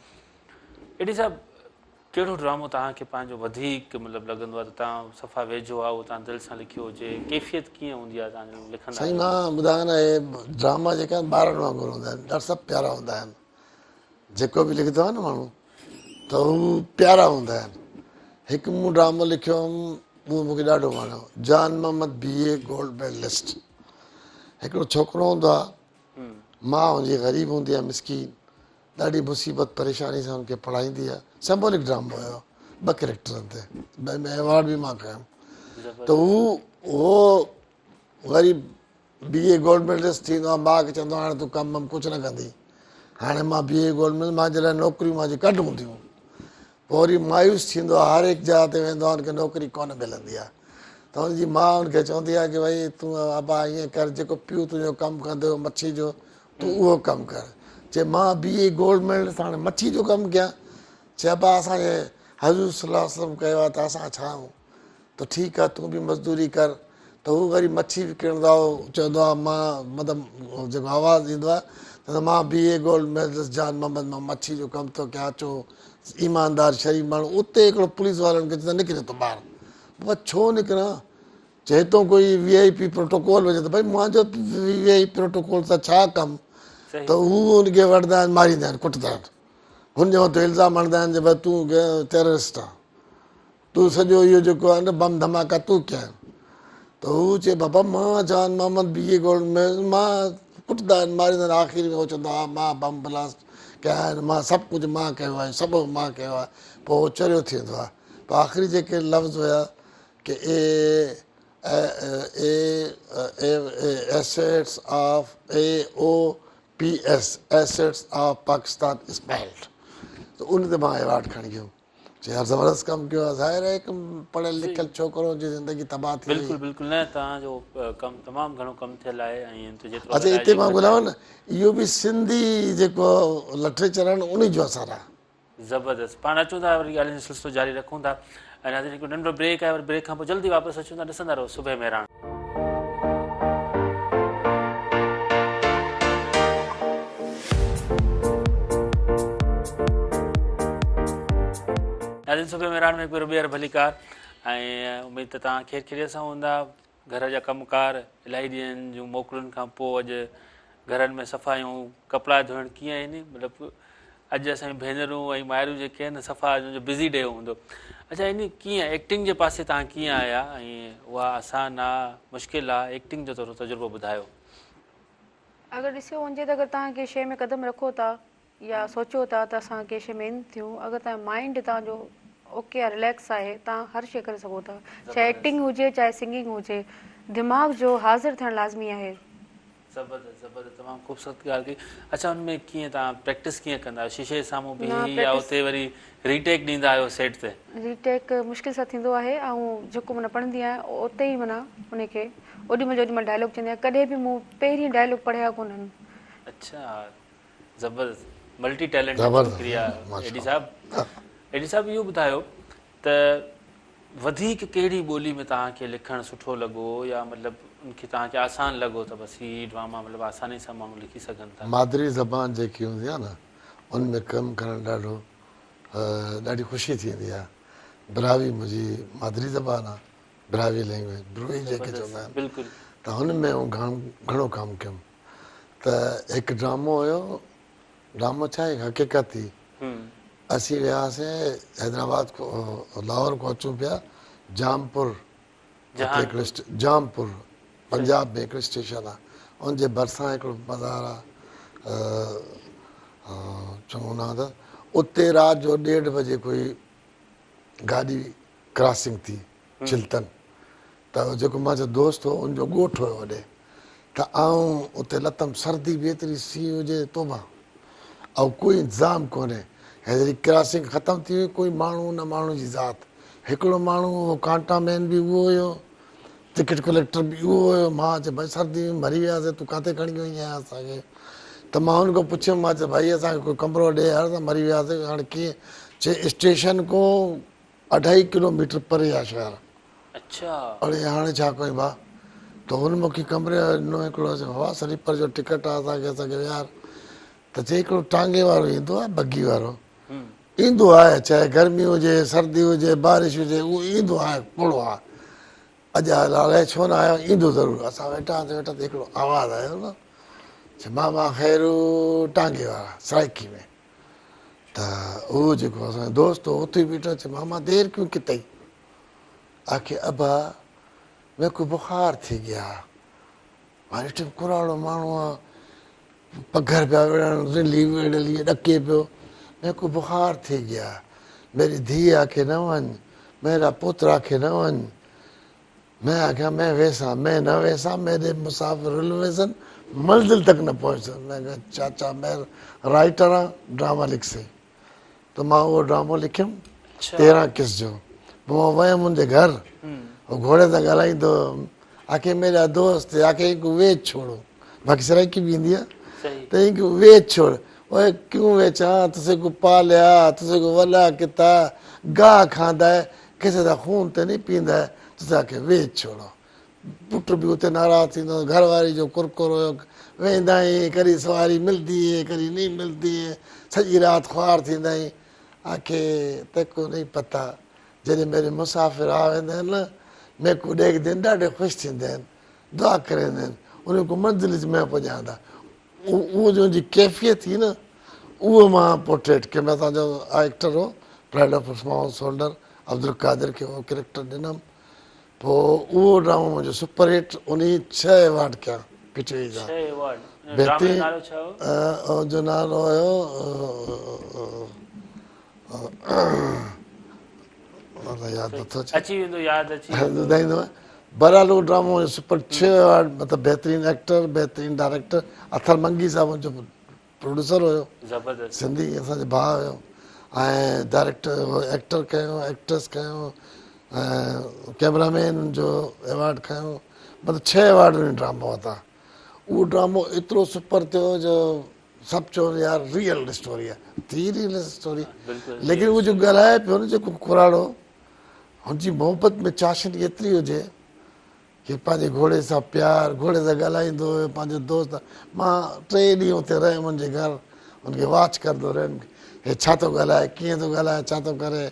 S1: ايڏي صاحب ڪهڙو ڊرامو توهان کي پنهنجو وڌيڪ مطلب لڳندو آهي ته توهان صفا ويجهو آهي اهو توهان دل سان لکيو هجي ڪيفيت ڪيئن هوندي آهي توهان جڏهن لکندا
S2: سائين مان ٻڌايان نه اهي ڊراما جيڪا آهن ٻارن وانگر هوندا آهن ڏاڍا سڀ پيارا هوندا آهن جيڪو به لکندو آهي نه ماڻهو ته هو پيارا هوندا آهن هڪ مون ڊرامو لکيو هوم اهو مونکي ڏاڍو وڻيو جان محمد بي اي گولڊ ميڊلسٽ هڪڙو ڇوڪرو هوندو آهي ماء هن جي غريب هوندي آهي مسڪين ڏاڍي مصيبت پريشاني سان هن کي پڙهائيندي آهي سمبولڪ ڊرامو هيو ٻه ڪريڪٽرن تي ۾ ايوارڊ به مان کنيم ته هو هو غريب بي اي گولڊ ميڊلسٽ ٿيندو آهي ماء کي چوندو هاڻي تون ڪم وم ڪجهه نه ڪندي هاڻي مان بي اي گولڊ ميڊل مانجي لاء نوڪريون مانجي ڪڍ هونديون پوء وري مايوس ٿيندو آهي هر هڪ جاء تي ويندو آهي هن کي نوڪري ڪونه ملندي آهي ته هن جي ماء هن کي چوندي آهي ڪي ڀئي تون ابا ائين ڪر جيڪو پيء تنهنجو ڪم ڪندو هو مڇي جو تون اهو ڪم ڪر. چي مان بي اي گولڊ ميڊلسٽ هاڻي مڇي جو ڪم ڪيان؟ چي ابا اسان جي حضور صلي الله عليه وسلم ڪيو آهي ته اسان ڇا آهيون؟ ته ٺيڪ آهي تون به مزدوري ڪر. ته هو وري مڇي وڪڻندو آهي چوندو آهي مان مطلب جيڪو آواز ڏيندو آهي ته مان بي اي گولڊ ميڊلسٽ جان محمد مان مڇي جو ڪم ٿو ڪيان اچو ايماندار شريف ماڻهو اتي هڪڙو پوليس وارن کي چوندو نڪري ٿو ٻاهر بابا ڇو نڪران چي هتون ڪوئي وي آء پي پروٽوڪول هجي ته ڀئي منهنجو وي آء پي پروٽوڪول سان ڇا ڪم ته هو ان کي وٺندا آهن ماريندا آهن ڪٽندا آهن هن جي مٿان الزام هڻندا آهن ڀئي تون ٽيررسٽ آ تون سڄو اهو جيڪو آهي نه بم ڌماڪا تون ڪيا آهن ته هو چي بابا مان جان محمد بي اي گولڊ ميڊل مان ڪٽندا آهن ماريندا آهن آخر ۾ هو چوندو آهي مان بم بلاسٽ ڪيا آهن مان سڀ ڪجهه مان ڪيو آهي سڀ مان ڪيو آهي پوء هو چريو ٿي ويندو آهي پوء آخري جيڪي لفظ هيا ڪي A A A assets of A O P P S assets of Pakistan spoiled ته ان تي مان ايوارڊ کڻي ويم. چي يار زبردست ڪم ڪيو آهي ظاهر آهي هڪ پڙهيل لکيل ڇوڪرو جي زندگي تباهه ٿي وئي.
S1: بلڪل بلڪل نه توهان جو ڪم تمام گهڻو ڪم ٿيل آهي ۽ ان تي جيترو
S2: اڇا اتي مان ٻڌايان نه اهو به سنڌي جيڪو لٽريچر آهي نه انهي جو اثر آهي.
S1: زبردست پاڻ اچون ٿا وري ڳالهين جو سلسلو جاري رکون ٿا ۽ ناظرين هڪڙو ننڍڙو بريڪ آهي وري بريڪ کان پوء جلدي واپس اچون ٿا ڏسندا رهو صبح مهراڻ. ناظرين صبح مهراڻ ۾ هڪ ڀيرو ٻيهر ڀليڪار ۽ اميد ته توهان خير خيريت سان هوندا گهر جا ڪم ڪار الاهي ڏينهن جون موڪلن کان پوء اڄ گهرن ۾ صفايون ڪپڙا ڌوئڻ ڪيئن آهن مطلب اڄ اسان جون ڀينرون ۽ مائرون جيڪي آهن صفا انهن جو بزي ڊي هوندو. اڇا انهي ڪيئن ايڪٽنگ جي پاسي توهان ڪيئن آيا ۽ اها آسان آ مشڪل آ ايڪٽنگ جو ٿورو تجربو ٻڌايو.
S3: اگر ڏسيو وڃجي ته اگر توهان ڪنهن شيء ۾ قدم رکو ٿا يا سوچيو ٿا ته اسان ڪنهن شيء ۾ ان ٿيون اگر توهان جو مائنڊ توهان جو اوڪي آ رليڪس آهي توهان هر شيء ڪري سگهو ٿا چاهي ايڪٽنگ هجي چاهي سنگنگ هجي دماغ جو حاضر ٿيڻ لازمي آهي.
S1: زبردست زبردست تمام خوبصورت ڳالهه ڪئي اڇا ان ۾ ڪيئن توهان پريڪٽس ڪيئن ڪندا آهيو شيشي جي سامهون بيهي يا اتي وري ري ٽيڪ ڏيندا آهيو سيٽ تي.
S3: ري ٽيڪ مشڪل سان ٿيندو آهي آئون جيڪو معنيٰ پڙهندي آهيان اتي ئي معنيٰ ان کي اوڏي مهل جو اوڏي مهل ڊائلاگ چوندي آهيان ڪڏهن به مون پهرين ڊائلاگ پڙهيا ڪونهن.
S1: اڇا زبردست ملٽي ٽيلنٽيڊ ڇوڪري آهي ايڊي صاحب ايڊي صاحب اهو ٻڌايو ته وڌيڪ ڪهڙي ٻولي ۾ توهان کي لکڻ سٺو لڳو يا مطلب ان کي توهان کي آسان لڳو ته بس هي ڊراما مطلب آساني سان ماڻهو لکي سگهن ٿا.
S2: مادري زبان جيڪي هوندي آهي نه ان ۾ ڪم ڪرڻ ڏاڍو ڏاڍي خوشي ٿيندي آهي. براهوي منهنجي مادري زبان آهي براهوي لينگويج بروهي جنهن کي چوندا آهن ته هن ۾ آئون گهڻو ڪم ڪيم ته هڪ ڊرامو هيو ڊرامو ڇا هڪ حقيقت هئي. اسين ويا هئاسين حيدرآباد لاهور کان اچون پيا جامپور هڪڙو جامپور پنجاب ۾ هڪڙو اسٽيشن آ ان جي ڀرسان هڪڙو مزار آ چڱو نا ته اتي رات جو ڏيڍ بجي ڪوئي گاڏي ڪراسنگ ٿي چلتن ته جيڪو منهنجو دوست هو ان جو ڳوٺ هيو هوڏي ته آئون اتي لٿم سردي به ايتري سيء هجي توبه ۽ ڪوئي انتظام ڪونهي هيڏي ڪراسنگ ختم ٿي وئي ڪوئي ماڻهو نه ماڻهو جي ذات هڪڙو ماڻهو اهو ڪانٽا مين به اهو هيو ٽڪيٽ ڪليڪٽر به اهو هيو مان چيو ڀائي سردي ۾ مري وياسي تون ڪاٿي کڻي وئي آهين اسان کي ته مان هن کان پڇيم مان چيو ڀائي اسان کي ڪوئي ڪمرو ڏي يار اسان مري وياسي هاڻي ڪيئن چي اسٽيشن کان اڍائي ڪلو ميٽر پري آ شهر.
S1: اڇا.
S2: اڙي هاڻي ڇا ڪيون ڀاء. ته هن مون کي ڪمري ڏنو هڪڙو چي بابا سليپر جو ٽڪيٽ آ اسان کي اسان کي ويهار. ته چي هڪڙو ٽانگي وارو ايندو آ بگي وارو ايندو آهي چاهي گرمي هجي سردي هجي بارش هجي اهو ايندو آهي پوڙهو آ. اڄ الائي ڇو نه آيو ايندو ضرور. اسان ويٺا هئاسين ويٺا ته هڪڙو آواز آيو نه چي ماما خيرو ٽانگي وارا سرائيڪي ۾. ته اهو جيڪو اسان جو دوست هو اٿي بيٺو چي ماما دير ڪيون ڪتئي آکي ابا ميڪو بخار ٿي گيا مان ڏٺم ڪراڙو ماڻهو آ پگهر پيا وڙهن رلي وڙهيل ائين ڏڪي پيو ميڪو بخار ٿي گيا ميري ڌيء آکي نه وڃ ميرا پوتر آکي نه وڃ مين آکيا مين ويسان مين نه ويسان ميڏي مسافر رل ويسن منزل تڪ نه پهچسن مين آکيا چاچا مين رائيٽر آن ڊراما لکسين ته مان اهو ڊرامو لکيم 13 قسط جو پوء مان ويم ان جي گهر هو گهوڙي سان ڳالهائيندو هو آکي ميرا دوست آکي هنکو ويچ ڇوڙو باقي سرائيڪي به ايندي آ ته هنکو ويچ ڇوڙ اوئي ڪيون ويچان تسي کو پاليا تسي کو وڏا ڪتا گاهه کاندا هي ڪسي دا خون ته ني پيندا هي تسي آکي ويچ ڇوڙو پٽ به اتي ناراض ٿيندو گهر واري جو ڪرڪر هيو ويندا آهين ڪڏهن سواري ملدي هي ڪڏهن ني ملدي هي سڄي رات خوار ٿيندا آهين آکي تيڪو ني پتا جڏهن ميري مسافر آ ويندا آهن نه ميڪو ڏيکدي آهن ڏاڍي خوش ٿيندا آهن دعا ڪريندا آهن انهن کي منزل وچ مين پڄاندا اهو جو جي ڪيفيت ٿي نه اهو مان پورٽريٽ ڪيم اسان جو ايڪٽر هو pride of Usman solder Abdul Qadir کي اهو ڪريڪٽر ڏنم پوء اهو ڊرامو منهنجو سپر هٽ انهي ڇهه ايوارڊ ڪيا پي ٽي وي جا
S1: بهترين
S2: ان جو نالو هيو ياد نٿو
S1: اچي ويندو ياد اچي
S2: ٻڌائيندو بهرحال اهو ڊرامو سپر ڇهه ايوارڊ مطلب بهترين ايڪٽر بهترين ڊائريڪٽر اطهر منگي صاحب ان جو پروڊيوسر هيو
S1: زبردست
S2: سنڌي اسان جو ڀاء هيو ۽ ڊائريڪٽر ايڪٽر کنيو ايڪٽرس کنيو ۽ ڪيمرا مين ان جو ايوارڊ کنيو مطلب ڇهه ايوارڊ ان ڊرامو ورتا اهو ڊرامو ايترو سپر ٿيو جو سڀ چون يار ريئل اسٽوري آهي ٿي ريئل اسٽوري ليڪن اهو جو ڳالهائي پيو نه جيڪو ڪراڙو هن جي محبت ۾ چاشني ايتري هجي ڪي پنهنجي گهوڙي سان پيار، گهوڙي سان ڳالهائيندو هيو، پنهنجو دوست، مان ٽي ڏينهن اتي رهيم هن جي گهر، هن کي واچ ڪندو رهيم، هي ڇا ٿو ڳالهائي، ڪيئن ٿو ڳالهائي، ڇا ٿو ڪري،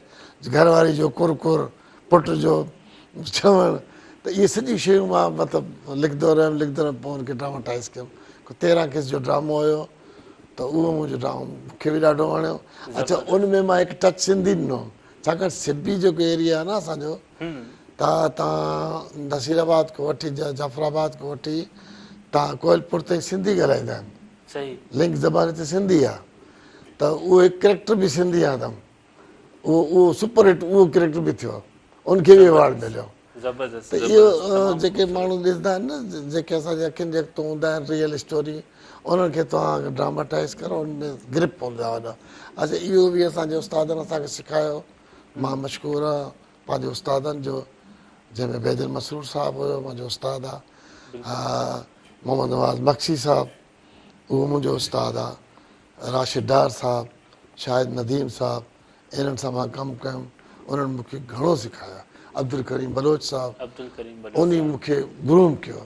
S2: گهر واري جو ڪر ڪر، پٽ جو چوڻ، ته اهي سڄيون شيون مان مطلب لکندو رهيم، لکندو رهيم، پوء هن کي ڊراماٽائيز ڪيم، ڪو 13 قسط جو ڊرامو هيو ته اهو منهنجو ڊرامو مون کي به ڏاڍو وڻيو، اڇا ان ۾ مان هڪ ٽچ سنڌي ڏنو هوم، ڇاڪاڻ سبي جيڪو ايريا آهي نه اسان جو ته تان نصير آباد کان وٺي جعفر آباد کان وٺي تان ڪوئل پور تائين سنڌي ڳالهائيندا آهن.
S1: صحيح.
S2: لنڪ زبان هتي سنڌي آ ته اهو هڪ ڪريڪٽر به سنڌي آندم اهو اهو سپر هٽ اهو ڪريڪٽر به ٿيو ان کي به ايوارڊ مليو.
S1: زبردست
S2: ته اهو جيڪي ماڻهو ڏسندا آهن نه جيڪي اسان جي اکين جي اڳتو هوندا آهن ريئل اسٽوري انهن کي توهان ڊراماٽائز ڪرو ان ۾ گرپ پوندو آهي وڏو. اڇا اهو به اسان جي استادن اسان کي سکايو مان مشڪور آهيان پنهنجي استادن جو جنهن ۾ بيدل مسرور صاحب هيو منهنجو استاد آ محمد نواز مگسي صاحب اهو منهنجو استاد آ راشد ڊار صاحب شاهد نديم صاحب انهن سان مان ڪم ڪيم انهن مون کي گهڻو سکايو عبدالڪريم بلوچ صاحب انهي مون کي گروم ڪيو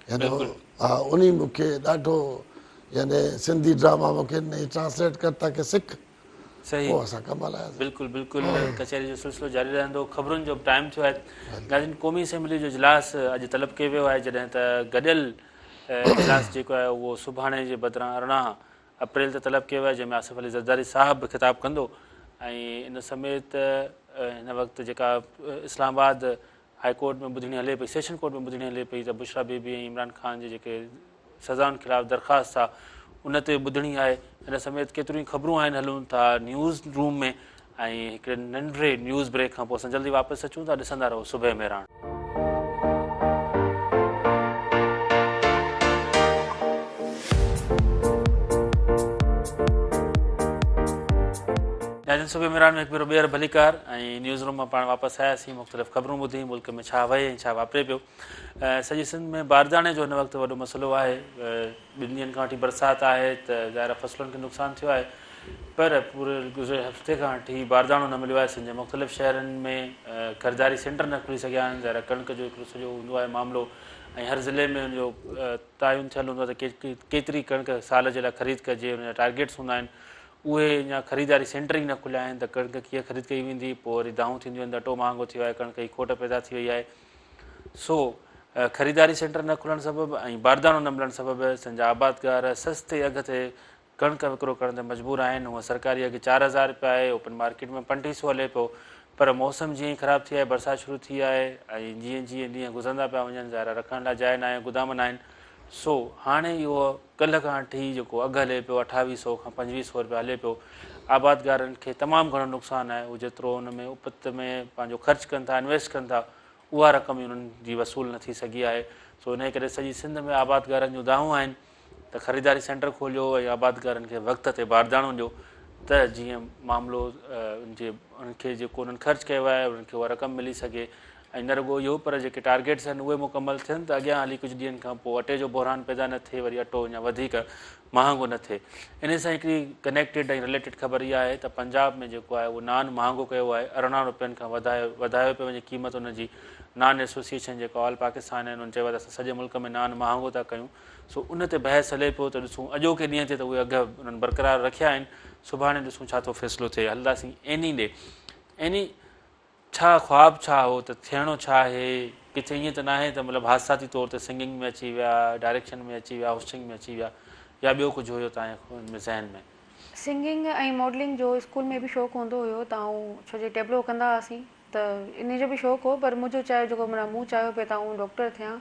S2: يعني ها انهي مون کي ڏاڍو يعني سنڌي ڊراما مون کي ٽرانسليٽ ڪر تاڪه سک
S1: صحيح
S2: پوء اسان ڪم هلاياسين.
S1: بلڪل بلڪل ڪچهري جو سلسلو جاري رهندو خبرن جو به ٽائيم ٿيو آهي ناظرين قومي اسيمبلي جو اجلاس اڄ طلب ڪيو ويو آهي جڏهن ته گڏيل اجلاس جيڪو آهي اهو سڀاڻي جي بدران 18 اپريل تي طلب ڪيو ويو آهي جنهن ۾ آصف علي زرداري صاحب به خطاب ڪندو ۽ ان سميت هن وقت جيڪا اسلام آباد هاء ڪورٽ ۾ ٻڌڻي هلي پئي، سيشن ڪورٽ ۾ ٻڌڻي هلي پئي ته بشريٰ بي بي ۽ عمران خان جي جيڪي سزائن خلاف درخواست آ ان تي ٻڌڻي آهي. ان سميت ڪيتريون ئي خبرون آهن هلون ٿا نيوز روم ۾ ۽ هڪڙي ننڍڙي نيوز بريڪ کان پوء اسان جلدي واپس اچون ٿا ڏسندا رهو صبح مهراڻ. ناظرين صبح مهراڻ ۾ هڪ ڀيرو ٻيهر ڀليڪار ۽ نيوز روم مان پاڻ واپس آياسين مختلف خبرون ٻڌي ملڪ ۾ ڇا وهي ۽ ڇا واپري پيو سڄي سنڌ ۾ بارداڻي جو هن وقت وڏو مسئلو آهي ٻن ڏينهن کان وٺي برسات آهي ته ظاهر آهي فصلن کي نقصان ٿيو آهي پر پوري گذريل هفتي کان وٺي بارداڻو نه مليو آهي سنڌ جي مختلف شهرن ۾ خريداري سينٽر نه کلي سگهيا آهن ظاهر آهي ڪڻڪ جو هڪڙو سڄو هوندو آهي معاملو ۽ هر ضلعي ۾ ان جو تعين ٿيل هوندو آهي ته ڪيتري ڪڻڪ سال جي لاء خريد ڪجي ان جا ٽارگيٽس هوندا آهن اهي اڃا خريداري سينٽر ئي نه کليا آهن ته ڪڻڪ ڪيئن خريد ڪئي ويندي، پوء وري دانهون ٿينديون آهن ته اٽو مهانگو ٿي ويو آهي، ڪڻڪ جي کوٽ پيدا ٿي وئي آهي. سو خريداري سينٽر نه کلڻ سبب ۽ بارداڻو نه ملڻ سبب سنڌ جا آبادگار سستي اگهه تي ڪڻڪ وڪرو ڪرڻ تي مجبور آهن. هونء سرڪاري اگهه 4000 رپيا آهي، اوپن مارڪيٽ ۾ 35 سو هلي پيو پر موسم جيئن ئي خراب ٿي آهي، برسات شروع ٿي آهي ۽ جيئن جيئن ڏينهن گذرندا پيا وڃن ظاهر آهي رکڻ لاء جاء ناهي، گدام ناهن، سو هاڻي اهو ڪلهه کان وٺي جيڪو اگهه هلي پيو اٺاويهه سئو کان پنجويهه سئو رپيا هلي پيو آبادگارن کي تمام گهڻو نقصان آهي هو جيترو ان ۾ اپت ۾ پنهنجو خرچ ڪن ٿا انويسٽ ڪن ٿا اها رقم ئي انهن جي وصول نه ٿي سگهي آهي سو انهي ڪري سڄي سنڌ ۾ آبادگارن جون دانهون آهن ته خريداري سينٽر کوليو ۽ آبادگارن کي وقت تي بارداڻو ڏيو ته جيئن معاملو ان جي انهن کي جيڪو انهن خرچ ڪيو آهي انهن کي اها رقم ملي سگهي ۽ نه رڳو اهو پر جيڪي ٽارگيٽس آهن اهي مڪمل ٿين ته اڳيان هلي ڪجهه ڏينهن کان پوء اٽي جو بحران پيدا نه ٿئي وري اٽو اڃا وڌيڪ مهانگو نه ٿئي. انهي سان هڪڙي ڪنيڪٽيڊ ۽ رليٽيڊ خبر اها آهي ته پنجاب ۾ جيڪو آهي اهو نان مهانگو ڪيو آهي 18 روپين کان وڌايو وڌايو پيو وڃي قيمت ان جي نان ايسوسيئيشن جيڪا آل پاڪستان آهن انهن چيو آهي ته اسان سڄي ملڪ ۾ نان مهانگو ٿا ڪيون سو ان تي بحث هلي پيو ته ڏسون اڄوڪي ڏينهن تي ته اهي اگهه انهن برقرار رکيا آهن سڀاڻي ڏسون ڇا ٿو فيصلو ٿئي هلنداسين ايني ڏي ايني ڇا خواب ڇا هو ته ٿيڻو ڇا آهي؟ ڪٿي ائين ته ناهي ته مطلب حادثاتي طور تي سنگنگ ۾ اچي ويا، ڊائريڪشن ۾ اچي ويا، هوسٽنگ ۾ اچي ويا يا ٻيو ڪجهه هيو توهان جي ان ۾ ذهن ۾؟
S3: سنگنگ ۽ ماڊلنگ جو اسڪول ۾ به شوق هوندو هيو ته آئون ڇو جي ٽيبلو ڪندا هئاسين ته انهي جو به شوق هو پر منهنجو چاهيو جيڪو معنيٰ مون چاهيو پئي ته آئون ڊاڪٽر ٿيان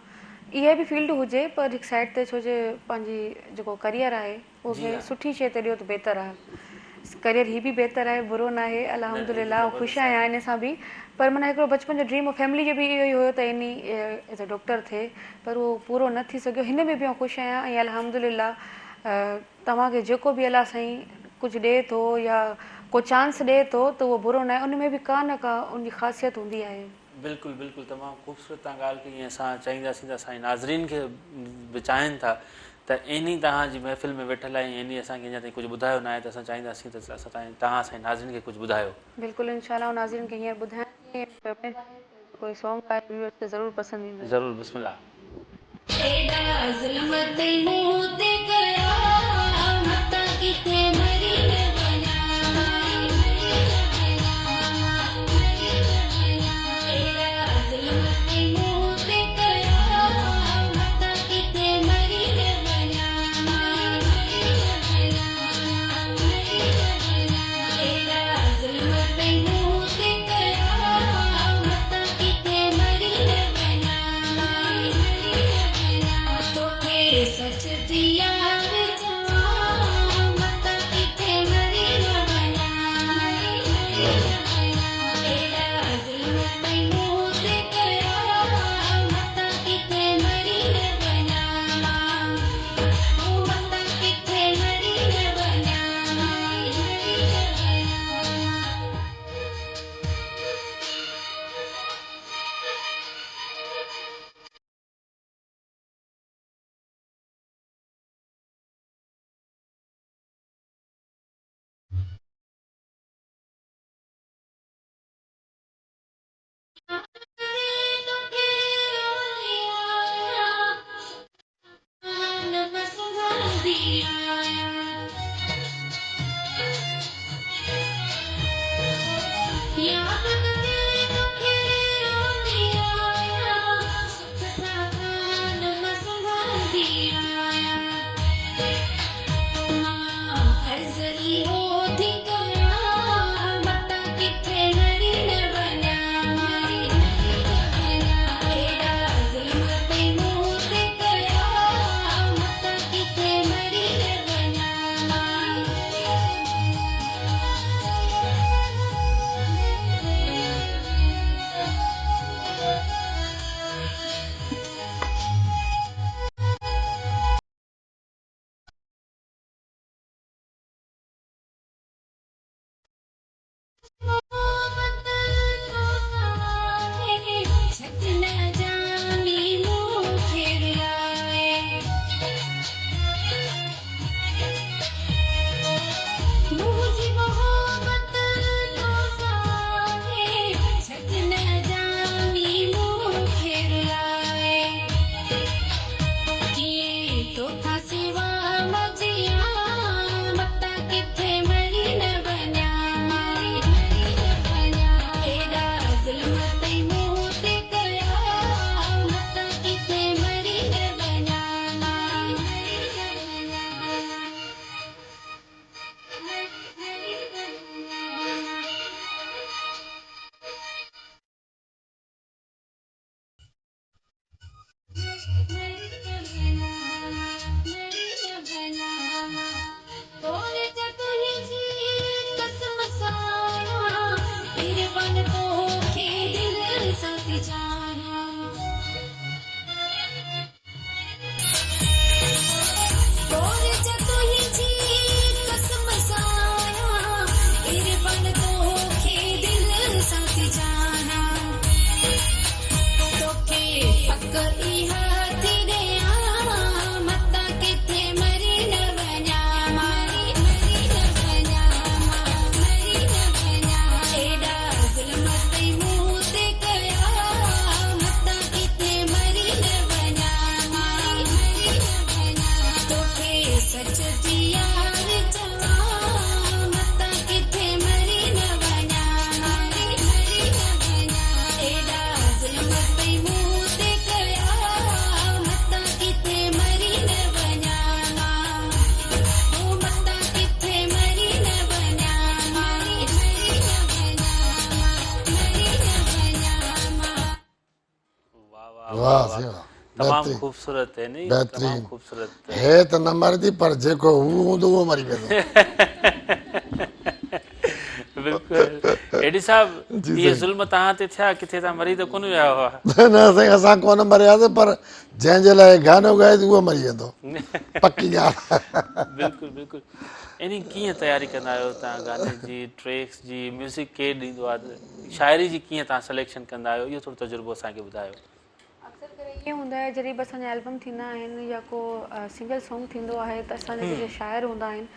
S3: اها به فيلڊ هجي پر هڪ سائيڊ تي ڇو جي پنهنجي جيڪو ڪريئر آهي اهو ڪنهن سٺي شيء تي ڏيو ته بهتر آهي. ڪريئر هي به بهتر آهي برو ناهي الحمدلله آئون خوش آهيان ان سان به پر معنيٰ هڪڙو بچپن جو ڊريم هو فيملي جو به اهو ئي هيو ته اني ايز اي ڊاڪٽر ٿئي پر اهو پورو نه ٿي سگهيو هن ۾ به آئون خوش آهيان ۽ الحمدلله توهان کي جيڪو به الله سائين ڪجهه ڏئي ٿو يا ڪو چانس ڏئي ٿو ته اهو برو ناهي ان ۾ به ڪا نه ڪا ان جي خاصيت هوندي آهي.
S1: بلڪل بلڪل تمام خوبصورت توهان ڳالهه ڪئي ۽ اسان چاهينداسين ته اسان جي ناظرين کي به چاهين ٿا ته عيني توهان جي محفل ۾ ويٺل آهي ۽ عيني اسان کي اڃا تائين ڪجهه ٻڌايو ناهي ته اسان چاهينداسين ته اسان توهان اسان جي ناظرين کي ڪجهه ٻڌايو.
S3: بلڪل انشاء الله آئون ناظرين کي هينئر ٻڌايان ٿي ۽ اميد آهي ته جيڪو هي سونگ آهي ويورز کي ضرور پسند ايندو.
S1: ضرور بسم الله.
S4: ايڏا ظلم تي مون تي ڪيا متان ڪٿي مري نه وڃان ايڏا ظلم تي مون تي ڪيا متان ڪٿي مري نه وڃان ايڏا ظلم تي مون تي ڪيا متان ڪٿي مري نه وڃان. توکي سچ ٿي يار چوان متان ڪٿي مري نه وڃان ايڏا ظلم تئين مون تي ڪيا متان ڪٿي مري نه وڃان متان ڪٿي مري نه وڃان.
S2: واه سائين واه
S1: تمام خوبصورت هي ني تمام خوبصورت
S2: هي ته نه مرندي پر جيڪو هو هوندو اهو مري ويندو.
S1: ايڊي صاحب اهي ظلم توهان تي ٿيا ڪٿي توهان مري ته ڪونه ويا هئا؟
S2: نه سائين اسان ڪونه مرياسين پر جنهن جي لاء گانو ڳائي ٿو اهو مري ويندو پڪي ڳالهه.
S1: بلڪل بلڪل اني ڪيئن تياري ڪندا آهيو توهان گاني جي ٽريڪس جي ميوزڪ ڪير ڏيندو آهي شاعري جي ڪيئن توهان سليڪشن ڪندا آهيو اهو ٿورو تجربو اسان کي ٻڌايو.
S3: اڪثر ڪري ائين هوندو آهي جڏهن به اسان جا البم ٿيندا آهن يا ڪو سنگل سانگ ٿيندو آهي ته اسان جا جيڪي شاعر هوندا آهن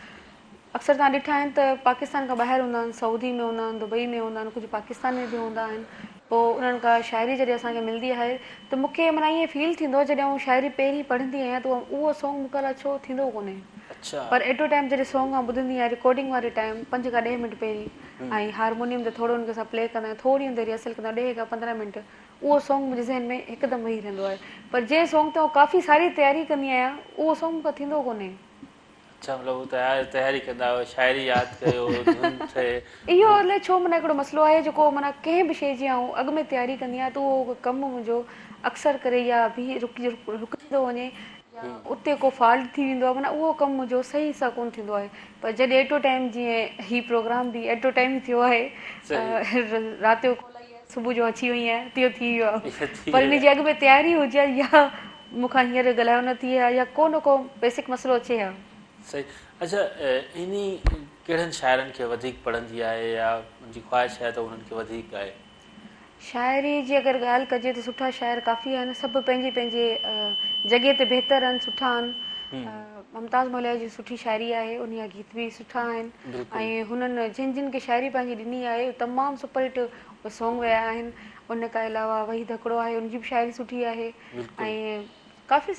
S3: اڪثر توهان ڏٺا آهن ته پاڪستان کان ٻاهر هوندا آهن سعودي ۾ هوندا آهن دبئي ۾ هوندا آهن ڪجهه پاڪستان ۾ به هوندا آهن پوء انهن کان شاعري جڏهن اسان کي ملندي آهي ته مون کي معنيٰ ائين فيل ٿيندو آهي جڏهن آئون شاعري پهرين پڙهندي آهيان ته اهو سانگ مون کان الائي ڇو ٿيندو ڪونهي پر ايٽ ا ٽائيم جڏهن سانگ آئون ٻڌندي آهيان رڪارڊنگ واري ٽائيم پنج کان ڏهه منٽ پهرين ۽ هارمونيم تي ٿورو ان کي اسان پلي ڪندا آهيون ٿوري دير ريهرسل ڪندا آهيون ڏهه کان 15 منٽ اهو سانگ منهنجي ذهن ۾ هڪدم ويهي رهندو آهي پر جنهن سانگ تي آئون ڪافي ساري تياري ڪندي آهيان اهو سانگ مون کان ٿيندو ڪونهي.
S1: اڇا مطلب هو تياري ڪندا آهيو شاعري ياد ڪيو ڌن ٺهي.
S3: اهو الائي ڇو معنيٰ هڪڙو مسئلو آهي جيڪو معنيٰ ڪنهن به شيء جي آئون اڳ ۾ تياري ڪندي آهيان ته اهو ڪم منهنجو اڪثر ڪري يا بيهي رڪجي ٿو وڃي يا اتي ڪو فالٽ ٿي ويندو آهي معنيٰ اهو ڪم منهنجو صحيح سان ڪونه ٿيندو آهي پر جڏهن ايٽ او ٽائيم جيئن هي پروگرام به ايٽ او ٽائيم ئي ٿيو آهي رات جو ڪال آئي آهي صبح جو اچي وئي آهيان تيئن ٿي ويو آهي پر ان جي اڳ ۾ تياري هجي ها يا مون کان هينئر ڳالهايو نه ٿئي ها يا ڪو نه ڪو بيسڪ مسئلو اچي ها.
S1: صحيح اڇا انهي ڪهڙن شاعرن کي وڌيڪ پڙهندي آهي يا ان جي خواهش آهي ته انهن کي وڌيڪ ڳائي؟
S3: شاعري جي اگر ڳالهه ڪجي ته سٺا شاعر ڪافي آهن سڀ پنهنجي پنهنجي جڳهه تي بهتر آهن سٺا آهن ممتاز مولائي جي سٺي شاعري آهي ان جا گيت به سٺا آهن ۽ هنن جن جن کي شاعري پنهنجي ڏني آهي تمام سپر هٽ سانگ ويا آهن ان کان علاوه وحيد هڪڙو آهي ان جي به شاعري سٺي آهي ۽ ڪافي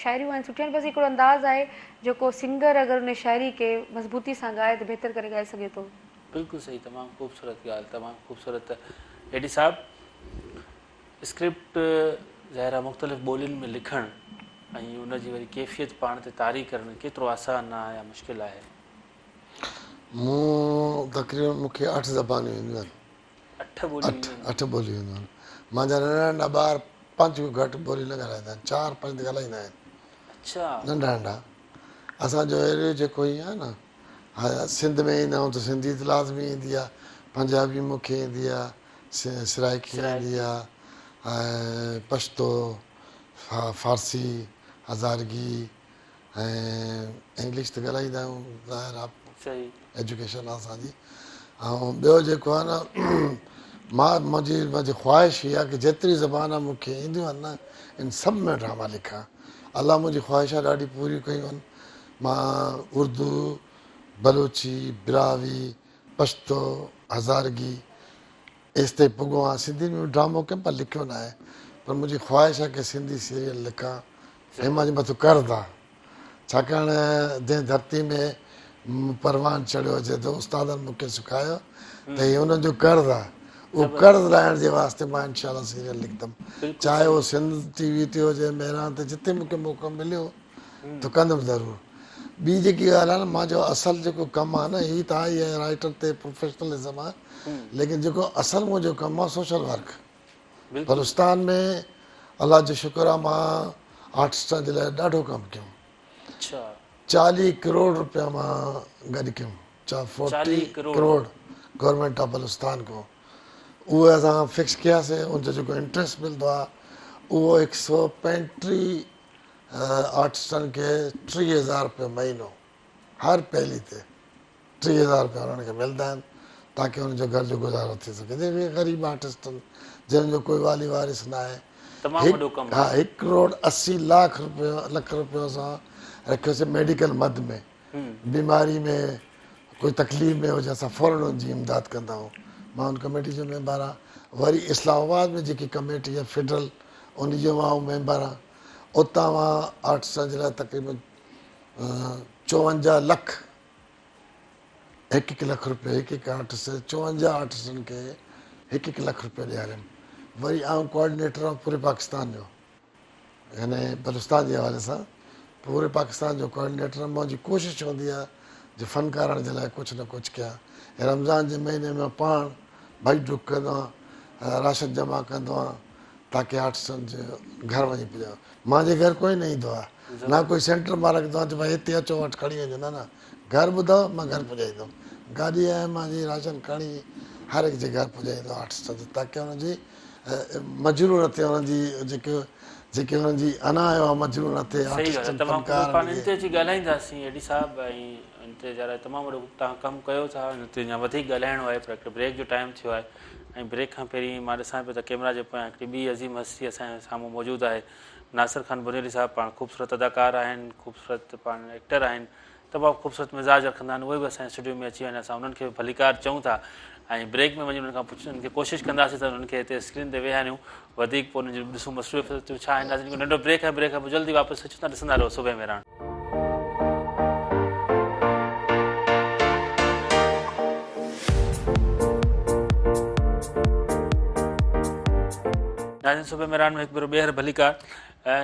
S3: شاعريون آهن سٺيون آهن بس هڪڙو انداز آهي جيڪو سنگر اگر ان شاعري کي مضبوطي سان ڳائي ته بهتر ڪري ڳائي سگهي ٿو.
S1: بلڪل صحيح تمام خوبصورت ڳالهه تمام خوبصورت ايڊي صاحب اسڪرپٽ ظاهر آهي مختلف ٻولين ۾ لکڻ ۽ ان جي وري ڪيفيت پاڻ تي طاري ڪرڻ ڪيترو آسان آهي يا مشڪل آهي؟
S2: مون تقريبن مون کي اٺ زبانيون اينديون آهن.
S1: اٺ ٻوليون اينديون آهن.
S2: اٺ ٻوليون اينديون آهن. منهنجا ننڍا ننڍا ٻار پنج کان گهٽ ٻوليون نه ڳالهائيندا آهن. چار پنج ته ڳالهائيندا آهن.
S1: اڇا.
S2: ننڍا ننڍا. اسان جو ايريو جيڪو هي آهي نه ها سنڌ ۾ ايندا آهيون ته سنڌي ته لازمي ايندي آهي. پنجابي مون کي ايندي آهي. سرائيڪي ايندي آهي ۽ پشتو، فارسي، هزارگي ۽ انگلش ته ڳالهائيندا آهيون ظاهر آهي ايجوڪيشن آهي اسان جي ۽ ٻيو جيڪو آهي نه مان منهنجي منهنجي خواهش هي آهي ڪه جيتري زبان مون کي اينديون آهن نه ان سڀ ۾ ڊراما لکان الله منهنجي خواهشان ڏاڍي پوريون ڪيون آهن مان اردو بلوچي براهوي پشتو هزارگي ايستائين پڳو آهيان سنڌي ۾ به ڊرامو ڪيم پر لکيو ناهي پر منهنجي خواهش آهي ڪه سنڌي سيريل لکان هي منهنجي مٿو قرض آهي ڇاڪاڻ جنهن ڌرتي ۾ پروان چڙهيو هجي ته استادن مون کي سکايو ته هي انهن جو قرض آهي اهو قرض لاهڻ جي واسطي مان انشاء الله سيريل لکندم چاهي اهو سنڌ ٽي وي تي هجي مهراڻ تي جتي مون کي موقعو مليو ته ڪندم ضرور. ٻي جيڪي ڳالهه آهي نه مان جو اصل جيڪو ڪم آهي نه هي ته آهي ئي رائيٽر تي پروفيشنلزم آهي ليڪن جيڪو اصل منهنجو ڪم آهي سوشل ورڪ بلوچستان ۾ الله جو شڪر آهي مان آرٽسٽن جي لاء ڏاڍو ڪم ڪيم 40 ڪروڙ روپيا مان گڏ ڪيم 40 ڪروڙ گورنمينٽ آف بلوچستان کان اهي اسان فڪس ڪياسي ان جو جيڪو انٽرسٽ ملندو آهي اهو 135 آرٽسٽن کي 30,000 روپيا مهينو هر پهلي تي 30,000 روپيا انهن کي ملندا آهن تاڪي انهن جو گهر جو گذارو ٿي سگهي جيڪي غريب آرٽسٽ آهن جن جو ڪوئي والي وارث نه آهي
S1: تمام وڏو ڪم
S2: ها 1 ڪروڙ 80 لاک روپيو لک روپيو اسان رکيوسي ميڊيڪل مد ۾ بيماري ۾ ڪوئي تڪليف ۾ هجي اسان فورن ان جي امداد ڪندا آهيون مان ان ڪميٽي جو ميمبر آهيان وري اسلام آباد ۾ جيڪي ڪميٽي آهي فيڊرل ان جو آئون ميمبر آهيان اتان مان آرٽسٽن جي لاء تقريبن 54 لک هڪ هڪ لک روپيو هڪ هڪ آرٽسٽ 54 آرٽسٽن کي هڪ هڪ لک روپيو ڏياريم وري آئون ڪوآرڊينيٽر آهيان پوري پاڪستان جو يعني بلوچستان جي حوالي سان پوري پاڪستان جو ڪوآرڊينيٽر آهيان منهنجي ڪوشش هوندي آهي جو فنڪارن جي لاء ڪجهه نه ڪجهه ڪيان ۽ رمضان جي مهيني ۾ پاڻ ڀڄ ڊڪ ڪندو آهيان راشن جمع ڪندو آهيان تاڪه آرٽسٽن جي گهر وڃي پڄايان مانجي گهر ڪوئي نه ايندو آهي نه ڪوئي سينٽر مان رکندو آهيان ته ڀائي هتي اچو وٺ کڻي وڃو نه نه گهر ٻڌاء مان گهر پڄائيندم گاڏي آهي مانجي راشن کڻي هر هڪ جي گهر پڄائيندو آرٽسٽ جي تاڪه انهن جي مجروح نه ٿئي انهن جي جيڪي جيڪي انهن جي انا آهي اها مجروح نه ٿئي
S1: صحيح ڳالهه آهي
S2: آرٽسٽن
S1: تمام خوب
S2: فنڪارن
S1: پاڻ ان
S2: کي.
S1: تي اچي ڳالهائينداسين اي ڊي صاحب ۽ ان تي ذرا تمام وڏو توهان ڪم ڪيو ٿا ان تي اڃا وڌيڪ ڳالهائڻو آهي پر هڪڙو بريڪ جو ٽائيم ٿيو آهي ۽ بريڪ کان پهرين مان ڏسان پيو ته ڪيمرا جي پويان هڪڙي ٻي عظيم هستي اسان جي سامهون موجود آهي ناصر خان بنيري صاحب پاڻ خوبصورت اداڪار آهن خوبصورت پاڻ ايڪٽر آهن تمام خوبصورت مزاج رکندا آهن اهي به اسان جي اسٽوڊيو ۾ اچي ويا آهن اسان انهن کي به ڀليڪار چئون ٿا ۽ بريڪ ۾ وڃي انهن کان پڇ انهن کي ڪوشش ڪنداسين ته انهن کي هتي اسڪرين تي ويهاريون وڌيڪ پوء انهن جون ڏسون مصروفيتون ڇا آهن ناظرين هڪ ننڍو بريڪ آهي بريڪ کان پوء جلدي واپس اچون ٿا ڏسندا رهو صبح مهراڻ. ناظرين صبح مهراڻ ۾ هڪ ڀيرو ٻيهر ڀليڪار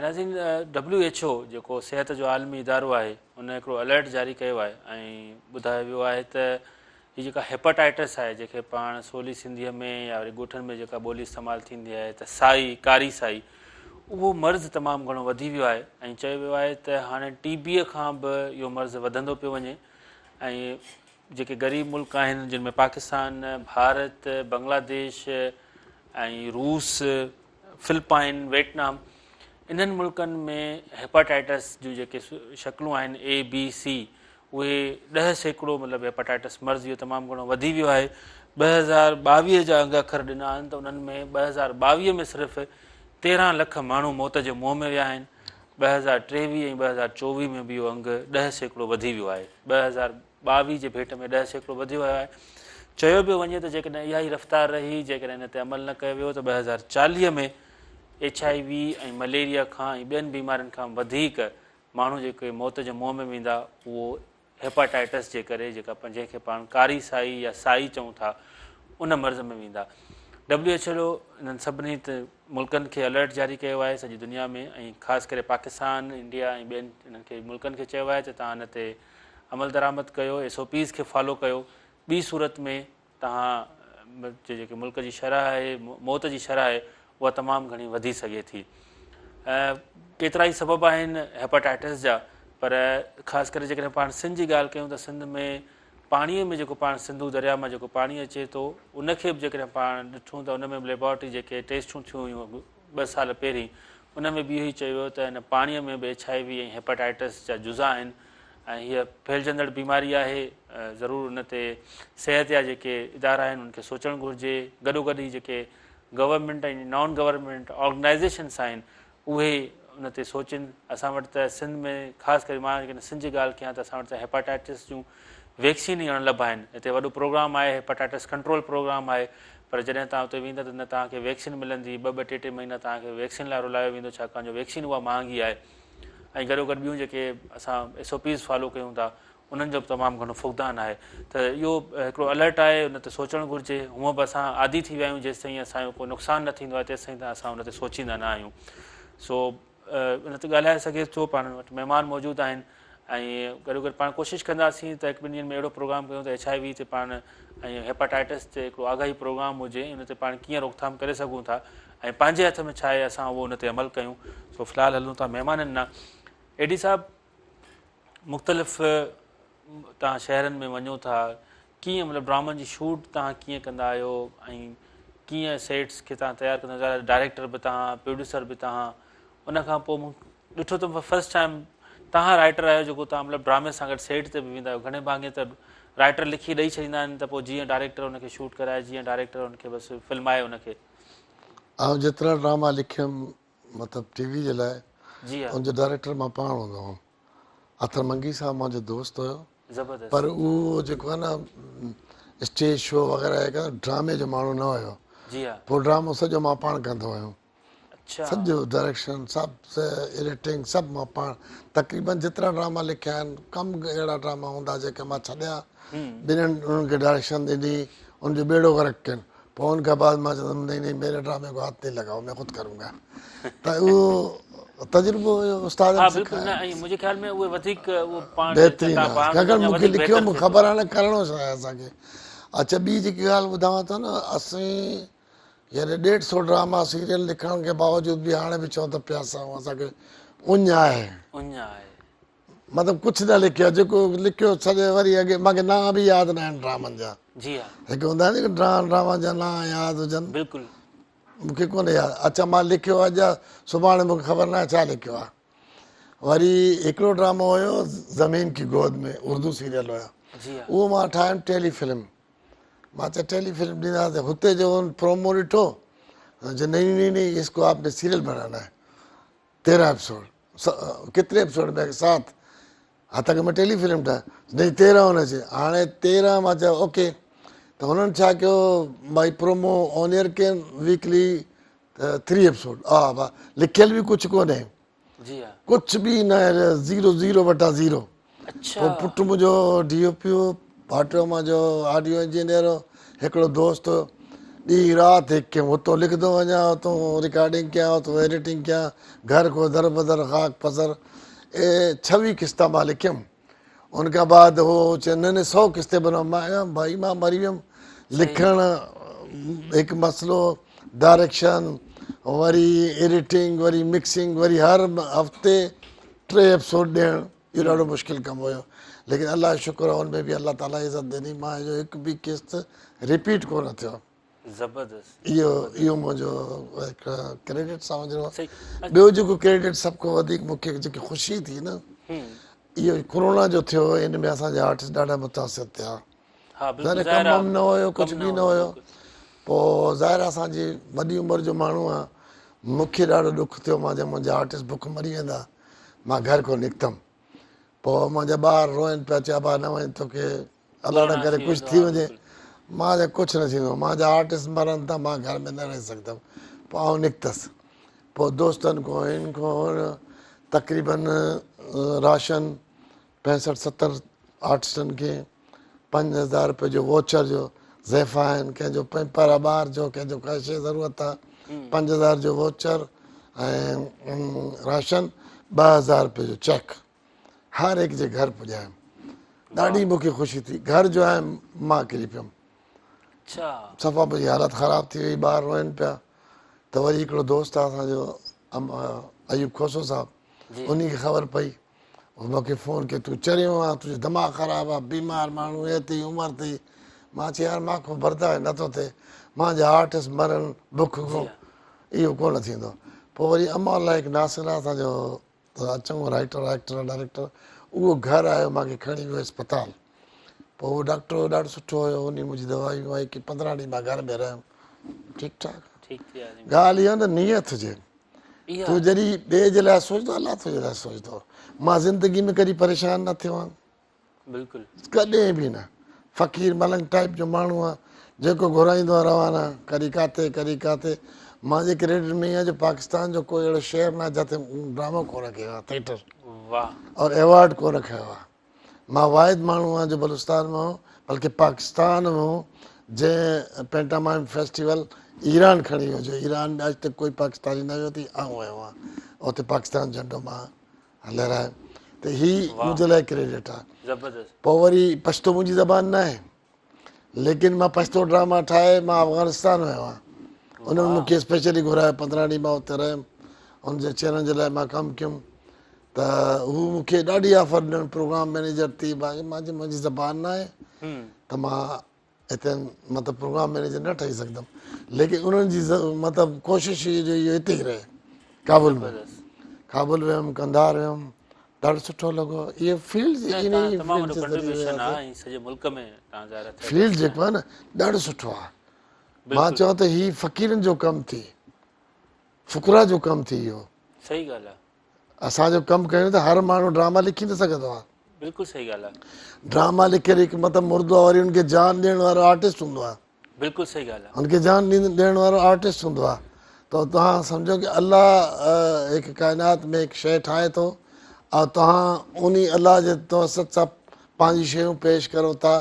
S1: ناظرين ڊبليو ايڇ او جيڪو صحت جو عالمي ادارو آهي ان هڪڙو الرٽ جاري ڪيو آهي ۽ ٻڌايو ويو آهي ته هي جيڪا هيپاٽائٽس آهي جنهن کي پاڻ سولي سنڌيء ۾ يا وري ڳوٺن ۾ جيڪا ٻولي استعمال ٿيندي آهي ته سائي ڪاري سائي اهو مرض تمام گهڻو وڌي ويو آهي ۽ چيو ويو آهي ته هاڻي ٽي بيء کان به اهو مرض وڌندو پيو وڃي ۽ جيڪي غريب ملڪ آهن جن ۾ پاڪستان ڀارت بنگلاديش ۽ روس فلپائن ويٽنام انهن ملڪن ۾ هيپاٽائٽس جون جيڪي شڪلون آهن اي بي سي اهي 10% مطلب هيپاٽائٽس مرض اهو تمام گهڻو وڌي ويو آهي 2022 جا انگ اکر ڏنا آهن ته انهن ۾ 2022 ۾ صرف 13 لک ماڻهو موت جي منهن ۾ ويا آهن 2023 ۽ 2024 ۾ به اهو انگ 10% وڌي ويو آهي 2022 جي ڀيٽ ۾ 10% وڌي ويو آهي. چيو پيو وڃي ته جيڪڏهن اها ئي رفتار رهي، جيڪڏهن ان تي عمل نه ڪيو ويو ته 2040 ۾ ايڇ I V ۽ malaria کان ۽ ٻين بيمارين کان وڌيڪ ماڻهو جيڪي موت جي منهن ۾ ويندا اهو هيپاٽائٽس جي ڪري جيڪا جنهن کي پاڻ ڪاري سائي يا سائي چئون ٿا ان مرض ۾ ويندا. ڊبليو ايڇ او انهن سڀني ملڪن کي الرٽ جاري ڪيو آهي سڄي دنيا ۾ ۽ خاص ڪري پاڪستان، انڊيا ۽ ٻين انهن کي ملڪن کي چيو آهي ته توهان ان تي عملدرآمد ڪيو، ايس او پيز کي فالو ڪيو، ٻي صورت ۾ توهان جي جيڪي ملڪ جي شرح آهي موت جي شرح آهي اها تمام گهڻي وڌي سگهي ٿي. ڪيترائي سبب آهن هيپاٽائٽس جا پر خاص ڪري جيڪڏهن پاڻ سنڌ جي ڳالهه ڪيون ته سنڌ ۾ پاڻي ۾ جيڪو پاڻ سنڌو درياء مان جيڪو پاڻي اچي ٿو ان کي به جيڪڏهن پاڻ ڏٺون ته ان ۾ به ليبارٽري جيڪي ٽيسٽون ٿيون هيون ٻه سال پهرين ان ۾ به اهو ئي چيو ويو ته ان پاڻي ۾ به ايڇ I V ۽ hepatitis جا جزا آهن ۽ هيء ڦهلجندڙ بيماري آهي ضرور ان تي صحت جا جيڪي ادارا آهن انهن کي سوچڻ گهرجي گڏوگڏ هي جيڪي گورنمينٽ ۽ نان گورنمينٽ آرگنائيزيشنس آهن اهي ان تي سوچين اسان وٽ ته سنڌ ۾ خاص ڪري مان جيڪڏهن سنڌ جي ڳالهه ڪيان ته اسان وٽ ته هيپاٽائٽس جون ويڪسين ئي اڻلڀ آهن هتي وڏو پروگرام آهي هيپاٽائٽس ڪنٽرول پروگرام آهي پر جڏهن توهان اتي ويندا ته نه توهان کي ويڪسين ملندي ٻه ٻه ٽي ٽي مهينا توهان کي ويڪسين لاء رلايو ويندو ڇاڪاڻ جو ويڪسين اها مهانگي آهي ۽ گڏوگڏ ٻيون جيڪي اسان ايس او پيز فالو ڪيون ٿا انهن جو به تمام گهڻو فقدان آهي ته اهو هڪڙو الرٽ آهي ان تي سوچڻ گهرجي هونء به اسان عادي ٿي ويا آهيون جيستائين اسان جو ڪو نقصان نه ٿيندو آهي تيستائين ته اسان ان تي سوچيندا نه آهيون سو ان تي ڳالهائي سگهي ٿو پاڻ وٽ مهمان موجود آهن ۽ گڏو گڏ پاڻ ڪوشش ڪنداسين ته هڪ ٻن ڏينهن ۾ اهڙو پروگرام ڪيون ته ايڇ I V تي پاڻ ۽ هيپاٽائٽس تي هڪڙو آگاهي پروگرام هجي ان تي پاڻ ڪيئن روڪٿام ڪري سگهون ٿا ۽ پنهنجي هٿ ۾ ڇا آهي اسان اهو ان تي عمل ڪيون سو في الحال هلون ٿا مهمانن ڏانهن اي ڊي صاحب مختلف توهان شهرن ۾ وڃو ٿا ڪيئن مطلب ڊرامن جي شوٽ توهان ڪيئن ڪندا آهيو ۽ ڪيئن سيٽس کي توهان تيار ڪندا آهيو ڊائريڪٽر به توهان پروڊيوسر به توهان ان کان پوء مون ڏٺو ته فرسٽ ٽائيم توهان رائٽر آهيو جيڪو توهان مطلب ڊرامي سان گڏ سيٽ تي به ويندا آهيو گهڻي ڀاڱي ته رائٽر لکي ڏئي ڇڏيندا آهن ته پوء جيئن ڊائريڪٽر ان کي شوٽ ڪرائي جيئن ڊائريڪٽر ان کي بس فلمائي ان کي.
S2: آئون جيترا ڊراما لکيم مطلب ٽي وي جي لاء
S1: جي ها
S2: ان جو ڊائريڪٽر مان پاڻ هوندو هوم اطهر منگي صاحب منهنجو دوست هيو
S1: زبردست
S2: پر اهو جيڪو آهي نه اسٽيج شو وغيره هي ڊرامي جو ماڻهو نه هيو
S1: جي ها
S2: پوء ڊرامو سڄو مان پاڻ ڪندو هيم
S1: اڇا
S2: سڄو ڊائريڪشن سڀ ايڊيٽنگ سڀ مان پاڻ تقريبن جيترا ڊراما لکيا آهن ڪم اهڙا ڊراما هوندا جيڪي مان ڇڏيا ٻنهن انهن کي ڊائريڪشن ڏني ان جو ٻيڙو غرق ڪين پوء ان کان بعد مان چوندم نهين نهين ميري ڊرامي ڪو هاٿ نهين لگائو مين خود ڪرون گا ته اهو تجربو هيو استادن
S1: ها بلڪل نه
S2: سکايو
S1: ۽ منهنجي خيال ۾ اهي وڌيڪ اهو پاڻ
S2: بهترين
S1: تان
S2: آهي
S1: پاڻ
S2: ڇاڪاڻ
S1: اڃا
S2: مون کي
S1: وڌيڪ
S2: لکيو
S1: بهتر
S2: مون
S1: ٿئي ٿو
S2: خبر آهي نه ڪرڻو ڇا آهي اسان کي اڇا ٻي جيڪي ڳالهه ٻڌاوان ٿو نه اسين يعني ڏيڍ سو ڊراما سيريل لکڻ کي باوجود به هاڻي به چون ته پياسا آهيون اسان کي اڃ آهي
S1: اڃ آهي
S2: مطلب ڪجهه نه لکيو جيڪو لکيو سڄي وري اڳي مانکي نانء به ياد نه آهن ڊرامن جا.
S1: جي ها.
S2: هڪ هوندا آهن جيڪي ڊراما جا نان ياد هجن.
S1: بلڪل.
S2: مون کي ڪونه ياد. اڇا مان لکيو اڄ سڀاڻي مون کي خبر ناهي ڇا لکيو آهي. وري هڪڙو ڊرامو هيو زمين ڪي گود ۾ اردو سيريل هيو.
S1: جي ها.
S2: اهو مان ٺاهيم ٽيلي فلم. مان چيو ٽيلي فلم ڏينداسين هتي جو پرومو ڏٺو چي نهين نهين نهين اس ڪو آپ ني سيريل بنانا هي تيرهن ايپيسوڊ ڪتني ايپيسوڊ ۾ سات ها ته مان ٽيلي فلم ٺاهي نهين تيرهن هونا چاهيي هاڻي تيرهن مان چيو اوڪي ته هنن ڇا ڪيو ڀائي پرومو آن ايئر ڪين ويڪلي ٿري ايپيسوڊ آ با لکيل به ڪجهه ڪونهي
S1: جي ها
S2: ڪجهه به نه زيرو زيرو بٽا زيرو
S1: اڇا
S2: پوء پٽ منهنجو ڊي او پي هو ڀائٽيو منهنجو آڊيو انجنيئر هو هڪڙو دوست هو ڏينهن رات هڪ ڪيم هتو لکندو وڃان هتو رڪارڊنگ ڪيان هتو ايڊيٽنگ ڪيان گهر کو در بدر خاڪ پسر اي ڇويهه قسطا مان لکيم ان کان بعد هو چي نه نه سو قسطي بناؤ مان چيو ڀائي مان مري ويم لکڻ هڪ مسئلو ڊائريڪشن وري ايڊيٽنگ وري مڪسنگ وري هر هفتي ٽي ايپيسوڊ ڏيڻ اهو ڏاڍو مشڪل ڪم هيو ليڪن الله جو شڪر آهي ان ۾ به الله تعالي عزت ڏني مان جو هڪ به قسط رپيٽ ڪونه ٿيو.
S1: زبردست.
S2: اهو اهو منهنجو هڪ ڪريڊٽ سمجهڻو ٻيو جيڪو ڪريڊٽ سڀ کان وڌيڪ مون کي جيڪي خوشي ٿي نه اهو ڪورونا جو ٿيو ان ۾ اسان جا آرٽسٽ ڏاڍا متاثر ٿيا ظاهر ڪم وم نه هيو ڪجهه به نه هيو پوء ظاهر اسان جي وڏي عمر جو ماڻهو آ مون کي ڏاڍو ڏک ٿيو مان چيو منهنجا آرٽسٽ بک مري ويندا مان گهر کان نڪتم پوء منهنجا ٻار روئن پيا چي ابا نه وڃ توکي الله نه ڪري ڪجهه ٿي وڃي مان چيو ڪجهه نه ٿيندو منهنجا آرٽسٽ مرن ٿا مان گهر ۾ نه رهي سگهندم پوء آئون نڪتس پوء دوستن کان هن کان هن تقريبن راشن پينسٺ ستر آرٽسٽن کي 5000 روپيه جو ووچر جو زيفا آهن ڪنهن جو پيمپر آهي ٻار جو ڪنهن جو ڪا شي ضرورت آهي 5000 جو ووچر ۽ راشن 2000 روپيه جو چيڪ هر هڪ جي گهر پڄايم ڏاڍي مون کي خوشي ٿي گهر جو آيم مان ڪري پيم
S1: اڇا
S2: صفا منهنجي حالت خراب ٿي وئي ٻار روئن پيا ته وري هڪڙو دوست آهي اسان جو ايوب کوسو صاحب انهي کي خبر پئي مون کي فون ڪيو تون چريو آن تنهنجو دماغ خراب آ بيمار ماڻهو ايتري عمر ٿي مان چيو يار مان کان برداشت نٿو ٿئي مانجا آرٽسٽ مرن بک کان اهو ڪونه ٿيندو پوء وري امان الله هڪ ناصر آ اسان جو چڱو رائٽر ايڪٽر ڊائريڪٽر اهو گهر آيو مان کي کڻي ويو اسپتال پوء اهو ڊاڪٽر ڏاڍو سٺو هيو انهي منهنجي دوائي ووائي ڪئي 15 ڏينهن مان گهر ۾ رهيم ٺيڪ ٺاڪ
S1: ٺيڪ ٿي ويا
S2: ڳالهه اها نه نيت هجي تون جڏهن ٻئي جي لاء سوچندو الله تنهنجي لاء سوچندو مان زندگي ۾ ڪڏهن پريشان نه ٿيو آهيان
S1: بلڪل
S2: ڪڏهن به نه فقير ملنگ ٽائپ جو ماڻهو آ جيڪو گهرائيندو آ روانا ڪڏهن ڪاٿي ڪڏهن ڪاٿي مانجي ڪريڊٽ ۾ ائين آ جو پاڪستان جو ڪوئي اهڙو شهر نه آ جتي ڊرامو ڪونه ڪيو آ ٿيٽر
S1: واھ
S2: اور ايوارڊ ڪونه کنيو آ مان واحد ماڻهو آ جو بلوچستان مان هو بلڪه پاڪستان مان هو جنهن پينٽامائم فيسٽيول ايران کڻي ويو جو ايران ۾ اڄ تڪ ڪوئي پاڪستاني نه ويو ٿي آئون ويو آهيان اتي پاڪستان جهنڊو مان لهرايم ته هي منهنجي لاء ڪريڊٽ آ
S1: زبردست
S2: پوء وري پشتو منهنجي زبان نه آهي ليڪن مان پشتو ڊراما ٺاهي مان افغانستان ويو آهيان انهن مون کي اسپيشلي گهرايو 15 ڏينهن مان اتي رهيم ان جي چينل جي لاء مان ڪم ڪيم ته هو مون کي ڏاڍي آفر ڏنن پروگرام مئنيجر ٿي مان چيو منهنجي زبان نه آهي ته مان هتي مطلب پروگرام مئنيجر نه ٺهي سگهندم ليڪن انهن جي مطلب ڪوشش هئي جو اهو هتي ئي رهي ڪابل ۾ ڪابل ويم قنڌار ويم ڏاڍو سٺو لڳو اهي فيلڊ
S1: سڄي ملڪ ۾
S2: فيلڊ جيڪو آهي نه ڏاڍو سٺو آهي مان چوان ته هي فقيرن جو ڪم ٿي فقرا جو ڪم ٿي ويو
S1: صحيح ڳالهه آهي
S2: اسان جو ڪم ڪيون ته هر ماڻهو ڊراما لکي نه سگهندو آهي.
S1: بلڪل صحيح ڳالهه آهي.
S2: ڊراما لکي هڪ مطلب مردو آهي وري ان کي جان ڏيڻ وارو آرٽسٽ هوندو آهي.
S1: بلڪل صحيح ڳالهه آهي.
S2: ان کي جان ڏيڻ وارو آرٽسٽ هوندو آهي ته توهان سمجهو ڪي الله هڪ ڪائنات ۾ هڪ شيء ٺاهي ٿو ۽ توهان انهي الله جي توسط سان پنهنجي شيون پيش ڪرو ٿا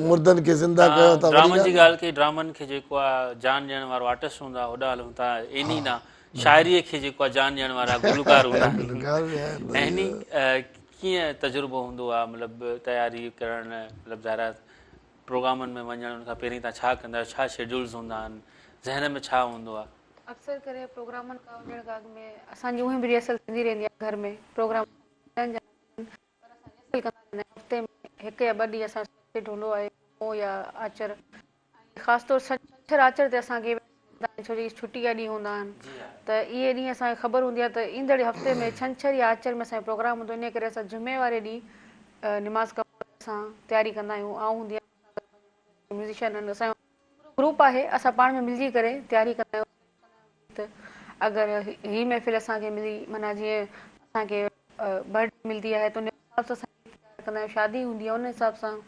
S2: مردن کي زنده ڪيو ٿا.
S1: ڊرامن جي ڳالهه ڪئي ڊرامن کي جيڪو آهي جان ڏيڻ وارو آرٽسٽ هوندو آهي هوڏانهن هلون ٿا انهي ڏانهن شاعريء کي جيڪو آهي جان ڏيڻ وارا گلوڪار هوندا آهن ۽ هني ڪيئن تجربو هوندو آهي مطلب تياري ڪرڻ مطلب ظاهر آهي پروگرامن ۾ وڃڻ ان کان پهرين تان ڇا ڪندا آهيو ڇا شيڊولز هوندا آهن ذهن ۾ ڇا هوندو آهي؟
S3: اڪثر ڪري پروگرامن کان وڃڻ کان اڳ ۾ اسان جي اونهي به ريهرسل ٿيندي رهندي آهي گهر ۾ پروگرام ملن يا نه ملن پر اسان ريهرسل ڪندا رهندا آهيون هفتي ۾ هڪ يا ٻه ڏينهن اسان جو سيٽ هوندو آهي. جمعو يا آچر ۽ خاص طور ڇنڇر آچر تي اسان کي ايونٽس ملندا آهن ڇو جو اهي ڇٽي جا ڏينهن هوندا آهن ته اهي ڏينهن اسان کي خبر هوندي آهي ته ايندڙ هفتي ۾ ڇنڇر يا آچر ۾ اسان جو پروگرام هوندو انهي ڪري اسان جمعي واري ڏينهن نماز کان پوء اسان تياري ڪندا آهيون آئون هوندي آهيان مون سان گڏ ميوزيشن آهن اسان جو پورو گروپ آهي اسان پاڻ ۾ ملجي ڪري تياري ڪندا آهيون ته اگر هي محفل اسان کي ملي معنيٰ جيئن اسان کي برٿ ڊي ملدي آهي ته ان حساب سان اسان گيت تيار ڪندا آهيون شادي هوندي آهي ان حساب سان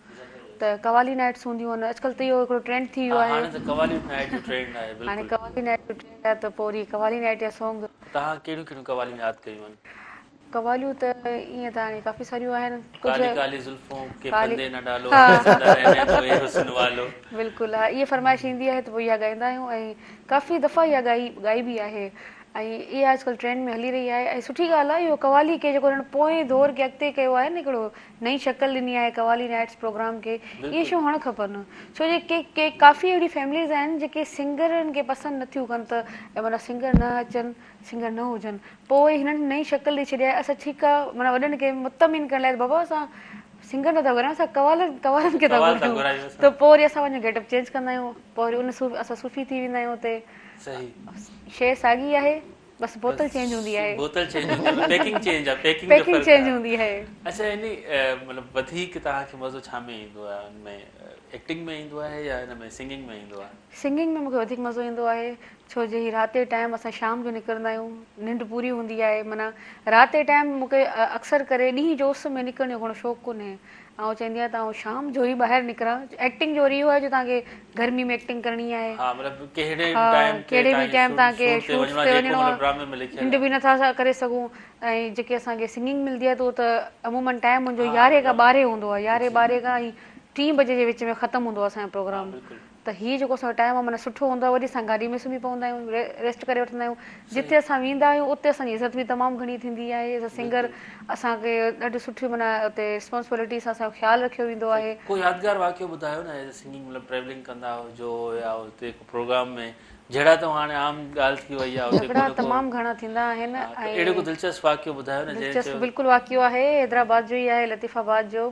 S3: ته قوالي نائٽس هونديون آهن اڄڪلهه ته اهو هڪڙو ٽرينڊ ٿي ويو آهي.
S1: هاڻي ته قوالي نائٽ جو ٽرينڊ آهي بلڪل.
S3: هاڻي قوالي نائٽ جو ٽرينڊ آهي ته پوء وري قوالي نائٽ جا سونگ.
S1: توهان ڪهڙيون ڪهڙيون قواليون ياد ڪيون آهن؟
S3: قواليون ته ائين ته هاڻي ڪافي ساريون آهن
S1: ڪالي ڪالي زلفون ڪي ڦندي نه ڊالو همين زنده رهني دو اي حسن والو.
S3: بلڪل ها اها فرمائش ايندي آهي ته پوء اها ڳائيندا آهيون ۽ ڪافي دفعا اها ڳائي ڳائي به آهي ۽ اها اڄڪلهه ٽرينڊ ۾ هلي رهي آهي ۽ سٺي ڳالهه آهي اهو قوالي کي جيڪو هنن پوئين دور کي اڳتي ڪيو آهي نه هڪڙو نئين شڪل ڏني آهي قوالي نائٽس پروگرام کي اهي شيون هئڻ کپن ڇو جي ڪي ڪي ڪافي اهڙي فيمليز آهن جيڪي سنگرن کي پسند نٿيون ڪن ته معنيٰ سنگر نه اچن سنگر نه هجن پوء وري هنن نئين شڪل ڏئي ڇڏي آهي اسان ٺيڪ آهي معنيٰ وڏن کي مطمئن ڪرڻ لاء ته بابا اسان سنگر نٿا گهرايون اسان قوالن قوالن کي ٿا گهرايون ته پوء وري اسان پنهنجو گيٽ اپ چينج ڪندا آهيون پوء وري ان صوفي اسان صوفي ٿي ويندا آهيون اتي شيء ساڳي آهي بس بوتل چينج هوندي آهي.
S1: بوتل چينج هوندي آهي پيڪنگ چينج آهي پيڪنگ جو
S3: فرق چينج هوندي آهي.
S1: اڇا يعني مطلب وڌيڪ توهان کي مزو ڇا ۾ ايندو آهي ان ۾ ايڪٽنگ ۾ ايندو آهي يا ان ۾ سنگنگ ۾ ايندو آهي؟
S3: سنگنگ ۾ مونکي وڌيڪ مزو ايندو آهي ڇو جو هي رات جي ٽائيم اسان شام جو نڪرندا آهيون ننڊ پوري هوندي آهي معنيٰ رات جي ٽائيم مونکي اڪثر ڪري ڏينهن جو اس ۾ نڪرڻ جو گهڻو شوق ڪونهي آئون چوندي آهيان ته آئون شام جو ئي ٻاهر نڪران ايڪٽنگ جو وري اهو آهي جو توهان کي گرمي ۾ ايڪٽنگ ڪرڻي آهي
S1: ها مطلب ڪهڙي به ٽائيم تي
S3: ڪهڙي به ٽائيم توهان کي شوٽ تي وڃڻو آهي ننڊ به نٿا ڪري سگهون ۽ جيڪي اسان کي سنگنگ ملندي آهي ته اهو ته عمومن ٽائيم منهنجو يارهين کان ٻارهين هوندو آهي يارهين ٻارهين کان ۽ ٽين بجي جي وچ ۾ ختم هوندو آهي اسان جو پروگرام ته هي جيڪو اسان جو ٽائيم آهي معنيٰ سٺو هوندو آهي وري اسان گاڏي ۾ سمهي پوندا آهيون ريسٽ ڪري وٺندا آهيون جتي اسان ويندا آهيون اتي اسان جي عزت به تمام گهڻي ٿيندي آهي ايز ا سنگر اسان کي ڏاڍي سٺي معنيٰ اتي ريسپانسبلٽي سان اسان جو خيال رکيو ويندو آهي.
S1: ڪو يادگار واقعو ٻڌايو نه ايز ا سنگنگ مطلب ٽريولنگ ڪندا هجو يا اتي ڪو پروگرام ۾ جهيڙا ته هاڻي عام ڳالهه ٿي وئي آهي اتي
S3: جهڳڙا تمام گهڻا ٿيندا آهن
S1: ۽ اهڙو ڪو دلچسپ واقعو ٻڌايو نه جنهن
S3: دلچسپ بلڪل واقعو آهي حيدرآباد جو ئي آهي لطيف آباد جو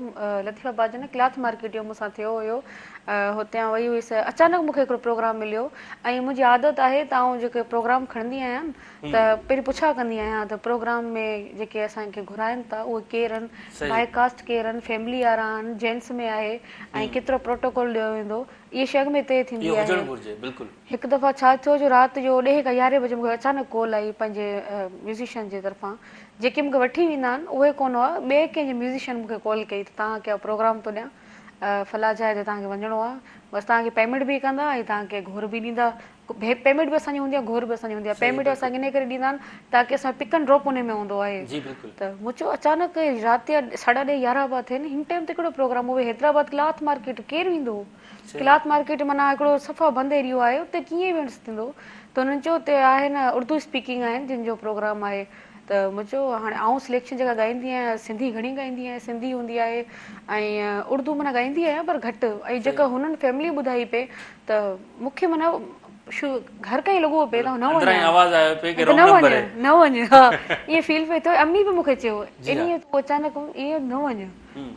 S3: لطيف آباد جو نه ڪلاٿ مارڪيٽ جو مون سان ٿيو هيو هتي آئون وئي هيس اچانڪ مون کي هڪڙو پروگرام مليو ۽ منهنجي عادت آهي ته آئون جيڪي پروگرام کڻندي آهيان ته پهرين پڇا ڪندي آهيان ته پروگرام ۾ جيڪي اسان کي گهرائن ٿا اهي ڪير آهن باء ڪاسٽ ڪير آهن فيملي وارا آهن جينٽس ۾ آهي ۽ ڪيترو پروٽوڪول ڏيو ويندو اهي شيء اڳ ۾ طئي ٿيندي آهي هڪ دفعا ڇا ٿيو جو رات جو ڏهين کان يارهين بجي مون کي اچانڪ ڪال آئي پنهنجي ميوزيشن جي طرفان جيڪي مون کي وٺي ويندا آهن اهي ڪونه هئا ٻئي ڪنهن جي ميوزيشن مون کي ڪال ڪئي ته توهان کي پروگرام ٿو ڏيان فلاں جاء تي توهان کي وڃڻو آهي بس توهان کي پيمينٽ به ڪندا ۽ توهان کي گهر به ڏيندا پيمينٽ به اسان جي هوندي آهي گهر به اسان جي هوندي آهي پيمينٽ اسان کي انهي ڪري ڏيندا آهن تاڪه اسان جو پڪ اينڊ ڊراپ انهي ۾ هوندو آهي ته مون چيو اچانڪ رات جا ساڍا ڏهه يارهن پيا ٿين هن ٽائيم تي ڪهڙو پروگرام اهو به حيدرآباد ڪلاٿ مارڪيٽ ڪير ويندو ڪلاٿ مارڪيٽ معنيٰ هڪڙو صفا بند ايريو آهي اتي ڪيئن ايونٽس ٿيندو ته انهن چيو اتي آهي نه اردو اسپيڪنگ آهن جن جو پروگرام آهي ته مون چيو هاڻي آئون سليڪشن جيڪا ڳائيندي آهيان سنڌي گهڻي ڳائيندي آهيان سنڌي هوندي آهي ۽ اردو معنيٰ ڳائيندي آهيان پر گهٽ ۽ جيڪا هنن فيملي ٻڌائي پئي ته مون کي معنيٰ هر ڪنهن لڳو پئي ته نه وڃ
S1: آواز آيو پئي ڪي رونگ نمبر
S3: آهي نه وڃ ها ائين فيل پئي ٿيو امي به مون کي چيو انهي تون اچانڪ ائين نه وڃ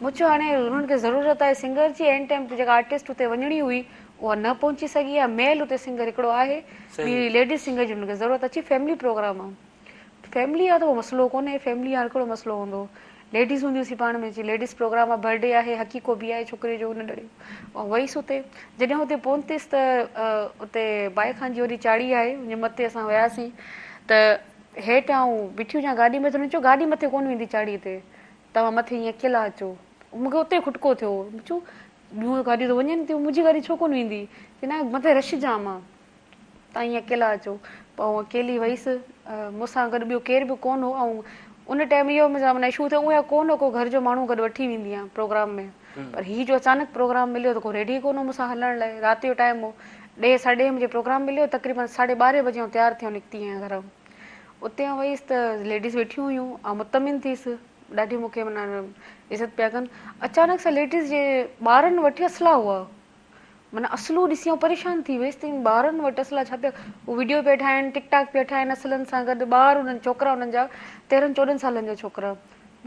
S3: مون چيو هاڻي هنن کي ضرورت آهي سنگر جي عين ٽائيم تي جيڪا آرٽسٽ اتي وڃڻي هئي اها نه پهچي سگهي آهي ميل اتي سنگر هڪڙو آهي ٻي ليڊيز سنگر جي هنن کي ضرورت اچي فيملي پروگرام آهي فيملي آ ته ڪو مسئلو ڪونهي فيملي هاڻ ڪهڙو مسئلو هوندو ليڊيز هونديون سي پاڻ ۾ چي ليڊيز پروگرام آ برڊي آهي حقيقو به آهي ڇوڪري جو ان ڏڙي آئون وئيس اتي جڏهن اتي پهتيس ته اتي بائي خان جي وڏي چاڙهي آهي ان جي مٿي اسان وياسين ته هيٺ آئون بيٺي هجان گاڏي ۾ ته هنن چيو گاڏي مٿي ڪونه ويندي چاڙهي تي توهان مٿي ائين اڪيلا اچو مون کي اتي کٽڪو ٿيو مون چيو ٻيون گاڏيون ته وڃن ٿيون منهنجي گاڏي ڇو ڪونه ويندي چي نه مٿي رش جام آ توهين اڪيلا اچو. پوء آئون اڪيلي وئيس. مون سان گڏ ٻيو ڪير به ڪونه هو. آئون ان ٽائيم اهو منهنجا معنيٰ اشو ٿيو اهو ڪو نه ڪو گهر جو ماڻهو گڏ وٺي ويندي آهيان پروگرام ۾ پر هي جو اچانڪ پروگرام مليو ته ڪو ريڊي ئي ڪونه هو مون سان هلڻ لاء. رات جو ٽائيم هو. ڏهين ساڍي ڏهين بجي پروگرام مليو تقريبن ساڍي ٻارهين بجي آئون تيار ٿي آئون نڪتي آهيان گهر کان. اتي آئون وئيس ته ليڊيز ويٺيون هيون. آئون مطمئن ٿيس. ڏاڍي مون کي معنيٰ عزت پيا ڪن. اچانڪ سان ليڊيز جي ٻارن وٽ اصلا هئا. معنيٰ اصلو ڏسي آئون پريشان ٿي ويس ته ان ٻارن وٽ اصلا ڇا پيا هو وڊيو پيا ٺاهن ٽڪ ٽاڪ پيا ٺاهن اصلن سان گڏ ٻار انهن ڇوڪرا انهن جا تيرهن چوڏهن سالن جا ڇوڪرا.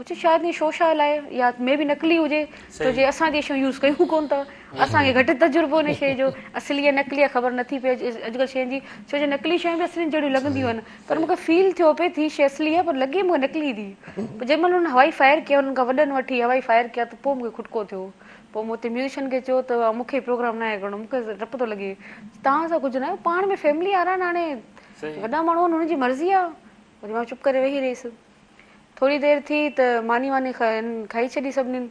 S3: مون چيو شايد ائين شو شا الائي يا مي بي نقلي هجي ڇو جي اسان جي شيون يوز ڪيون ڪون ٿا اسان کي گهٽ تجربو ان شيء جو اصلي يا نقلي آهي خبر نٿي پئي اڄڪلهه شين جي ڇو جو نقلي شيون به اصلين جهڙيون لڳنديون آهن پر مون کي فيل ٿيو پئي ته هي شيء اصلي آهي پر لڳي مون کي نقلي ٿي پوء جنهن مهل هنن هوائي فائر ڪيا هنن کان وڏن وٺي هوائي فائر ڪيا ته پوء مون کي کٽڪو ٿيو پوء مون اتي ميوزيشن کي چيو ته مون کي پروگرام ناهي ڪرڻو مون کي ڊپ ٿو لڳي توهان سان ڪجهه ناهي پاڻ ۾ فيملي وارا آهن هاڻي وڏا ماڻهو آهن هنن جي مرضي آهي وري مان چپ ڪري ويهي رهيس. ٿوري دير ٿي ته ماني واني کائي ڇڏي سڀنين.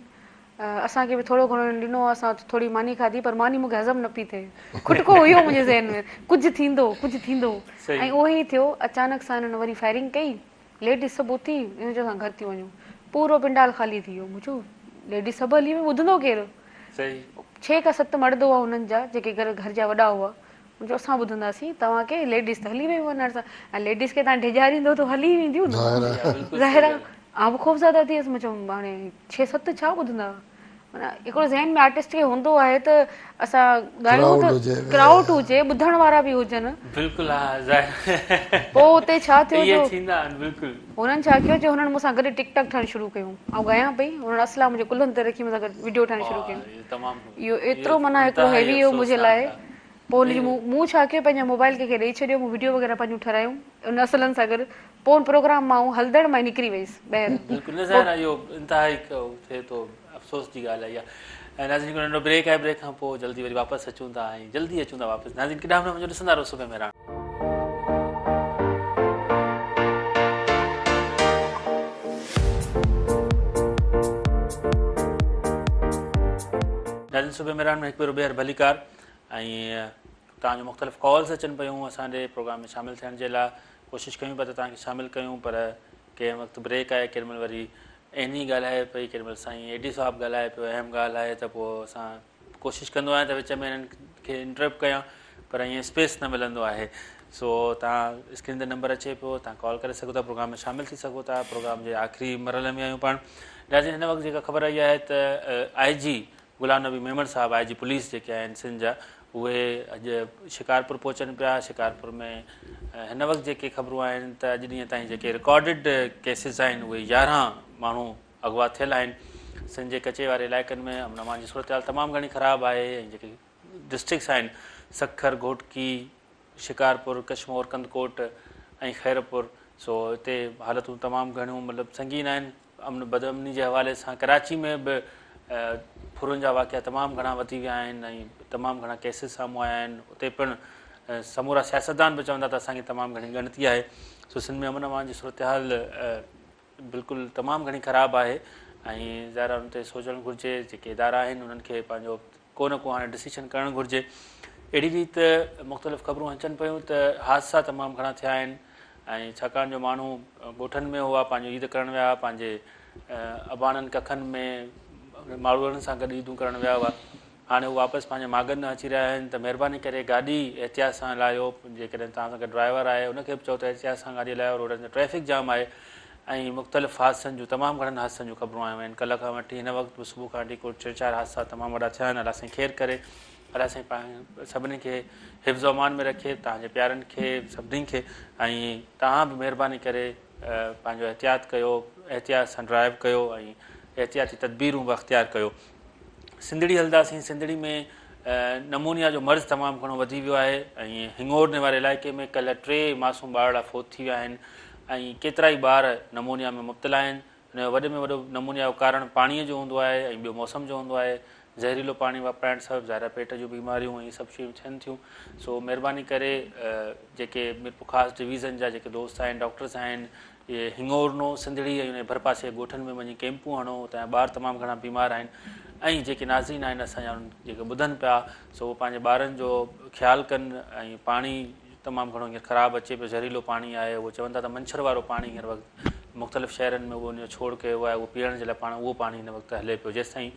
S3: اسان کي به ٿورو گهڻو هنن ڏنو اسان ٿوري ماني کاڌي پر ماني مون کي هضم نه پئي ٿئي. کٽڪو هيو منهنجي ذهن ۾ ڪجهه ٿيندو ڪجهه ٿيندو ۽ اهو ئي ٿيو. اچانڪ سان هنن وري فائرنگ ڪئي. ليڊيز سڀ اٿي هنن چيو اسان گهر ٿيون وڃون. پورو پنڊال خالي ٿي ويو. مون چيو ليڊيز سڀ هلي ويون ٻڌندو ڪير؟ ڇهه کان ست مرد هئا هنن جا جيڪي گهر جا وڏا هئا. مون چيو اسان ٻڌنداسين توهان کي ليڊيز ته هلي ويون آهن هاڻي سان ۽ ليڊيز کي توهان ڊيڄاريندو ته هلي وينديون نه ظاهر آهي آئون به خوفزده ٿي ويس مون چيو هاڻي ڇهه ست ڇا ٻڌندا معنيٰ هڪڙو ذهن ۾ آرٽسٽ کي هوندو آهي ته اسان ڳايون ته ڪرائوڊ هجي ٻڌڻ وارا به هجن
S1: بلڪل ها ظاهر
S3: پوء اتي ڇا ٿيو جو
S1: ٿيندا آهن بلڪل
S3: هنن ڇا ڪيو جو هنن مون سان گڏ ٽڪ ٽاڪ ٺاهڻ شروع ڪيون آئون ڳايان پئي هنن اصلا منهنجي ڪلهن تي رکي مون سان گڏ وڊيو ٺاهڻ شروع ڪيون اهو ايترو معنيٰ هڪڙو هيوي هيو منهنجي لاء پوء ان جي مون مون ڇا ڪيو پنهنجا موبائل ڪنهن کي ڏئي ڇڏيو مون وڊيو وغيره پنهنجون ٺهرايون ان اصلن سان گڏ پوء ان پروگرام مان آئون هلندڙ مان ئي نڪري ويس ٻاهر
S1: بلڪل نه ظاهر آهي اهو انتهائي ٿئي ٿو افسوس جي ڳالهه آهي اها ۽ ناظرين هڪڙو ننڍو بريڪ آهي بريڪ کان پوء جلدي وري واپس اچون ٿا ۽ جلدي اچون ٿا واپس ناظرين ڪيڏانهن به نه وڃو ڏسندا رهو صبح مهراڻ. ناظرين صبح مهراڻ ۾ هڪ ڀيرو ٻيهر ڀليڪار ۽ توهان جون مختلف ڪالز اچن پيون اسان ڏي پروگرام ۾ شامل ٿيڻ جي لاء ڪوشش ڪيون پيا ته توهان کي شامل ڪيون پر ڪنهن وقت بريڪ آهي ڪيڏي مهل وري ايني ڳالهائي پئي ڪيڏي مهل سائين اي ڊي صاحب ڳالهائي پيو اهم ڳالهه آهي ته پوء اسان ڪوشش ڪندو آهيان ته وچ ۾ انهن کي انٽرپٽ ڪيان پر ائين اسپيس نه ملندو آهي سو توهان اسڪرين تي نمبر اچي پيو توهان ڪال ڪري سگهو ٿا پروگرام ۾ شامل ٿي سگهو ٿا پروگرام جي آخري مرحلي ۾ آهيون پاڻ ناظرين هن وقت جيڪا خبر آئي آهي ته آء جي غلام نبي ميمڻ صاحب آء جي پوليس جيڪي آهن سنڌ جا اهي اڄ شڪارپور پهچن پيا شڪارپور ۾ هن وقت جيڪي خبرون آهن ته اڄ ڏينهن تائين جيڪي رڪارڊڊ ڪيسز آهن اهي 11 ماڻهو اغوا ٿيل آهن سنڌ جي ڪچي واري علائقن ۾ امن امان جي صورتحال تمام گهڻي خراب آهي ۽ جيڪي ڊسٽرڪٽس آهن سکر گهوٽڪي شڪارپور ڪشمور ڪنڌڪوٽ ۽ خيرپور سو هتي حالتون تمام گهڻيون مطلب سنگين آهن امن بدامني جي حوالي سان ڪراچي ۾ به ڦرن جا واقعا تمام گهڻا وڌي ويا آهن ۽ تمام گهڻا ڪيسز سامهون آيا آهن اتي پڻ سمورا سياستدان به چون ٿا ته اسان کي تمام گهڻي ڳڻتي آهي سو سنڌ ۾ امن امان جي صورتحال بلڪل تمام گهڻي خراب آهي ۽ ظاهر آهي ان تي سوچڻ گهرجي جيڪي ادارا آهن انهن کي پنهنجو ڪو نه ڪو هاڻي ڊسيشن ڪرڻ گهرجي. اهڙي ريت مختلف خبرون اچن پيون ته حادثا تمام گهڻا ٿيا آهن ۽ ڇاڪاڻ جو ماڻهو ڳوٺن ۾ هئا پنهنجو عيد ڪرڻ ويا پنهنجي اباڻن ڪکن ۾ ماڙوئڙن سان گڏ عيدون ڪرڻ ويا هئا هاڻي هو واپس پنهنجي ماڳن ڏانهن اچي رهيا آهن ته مهرباني ڪري گاڏي احتياط سان هلايو جيڪڏهن توهان سان گڏ ڊرائيور آهي ان کي به چئو ته احتياط سان گاڏي هلايو روڊن تي ٽريفڪ جام آهي ۽ مختلف حادثن جون تمام گهڻن حادثن جون خبرون آيون آهن ڪلهه کان وٺي هن وقت به صبح کان وٺي ڪو ٽي چار حادثا تمام وڏا ٿيا آهن الله سائين خير ڪري الله سائين پاڻ سڀني کي حفظ و امان ۾ رکي توهان جي پيارن کي سڀني کي ۽ توهان به مهرباني ڪري پنهنجو احتياط ڪيو احتياط سان ڊرائيو ڪيو ۽ احتياطي تدبيرون به اختيار ڪيو سنڌڙي هلنداسين سنڌڙي ۾ نمونيا جو مرض تمام گهڻو وڌي ويو آهي ۽ هڱورني واري علائقي ۾ ڪلهه ٽي معصوم ٻارڙا فوت ٿي ويا آهن ۽ ڪيترائي ٻار نمونيا ۾ مبتلا آهن ان جو وڏي ۾ وڏو نمونيا جو ڪارڻ پاڻي جو هوندو آهي ۽ ٻيو موسم جو هوندو آهي زهريلو پاڻي واپرائڻ سبب ظاهر آهي پيٽ جون بيماريون ۽ سڀ شيون ٿين ٿيون سو مهرباني ڪري جيڪي ميرپورخاص ڊويزن جا جيڪي دوست آهن ڊاڪٽرس آهن اهي هڱورنو، سنڌڙي ۽ ان جي ڀرپاسي جي ڳوٺن ۾ وڃي ڪئمپون هڻو، اتان جا ٻار تمام گهڻا بيمار آهن ۽ جيڪي ناظرين آهن اسان جا جيڪي ٻڌن پيا سو اهي پنهنجي ٻارن جو خيال ڪن ۽ پاڻي تمام گهڻو هينئر خراب اچي پيو زهريلو پاڻي آهي اهو چون ٿا ته منڇر وارو پاڻي هينئر وقت مختلف شهرن ۾ اهو ان جو ڇوڙ ڪيو آهي اهو پيئڻ جي لاء پاڻ اهو پاڻي هن وقت هلي پيو جيستائين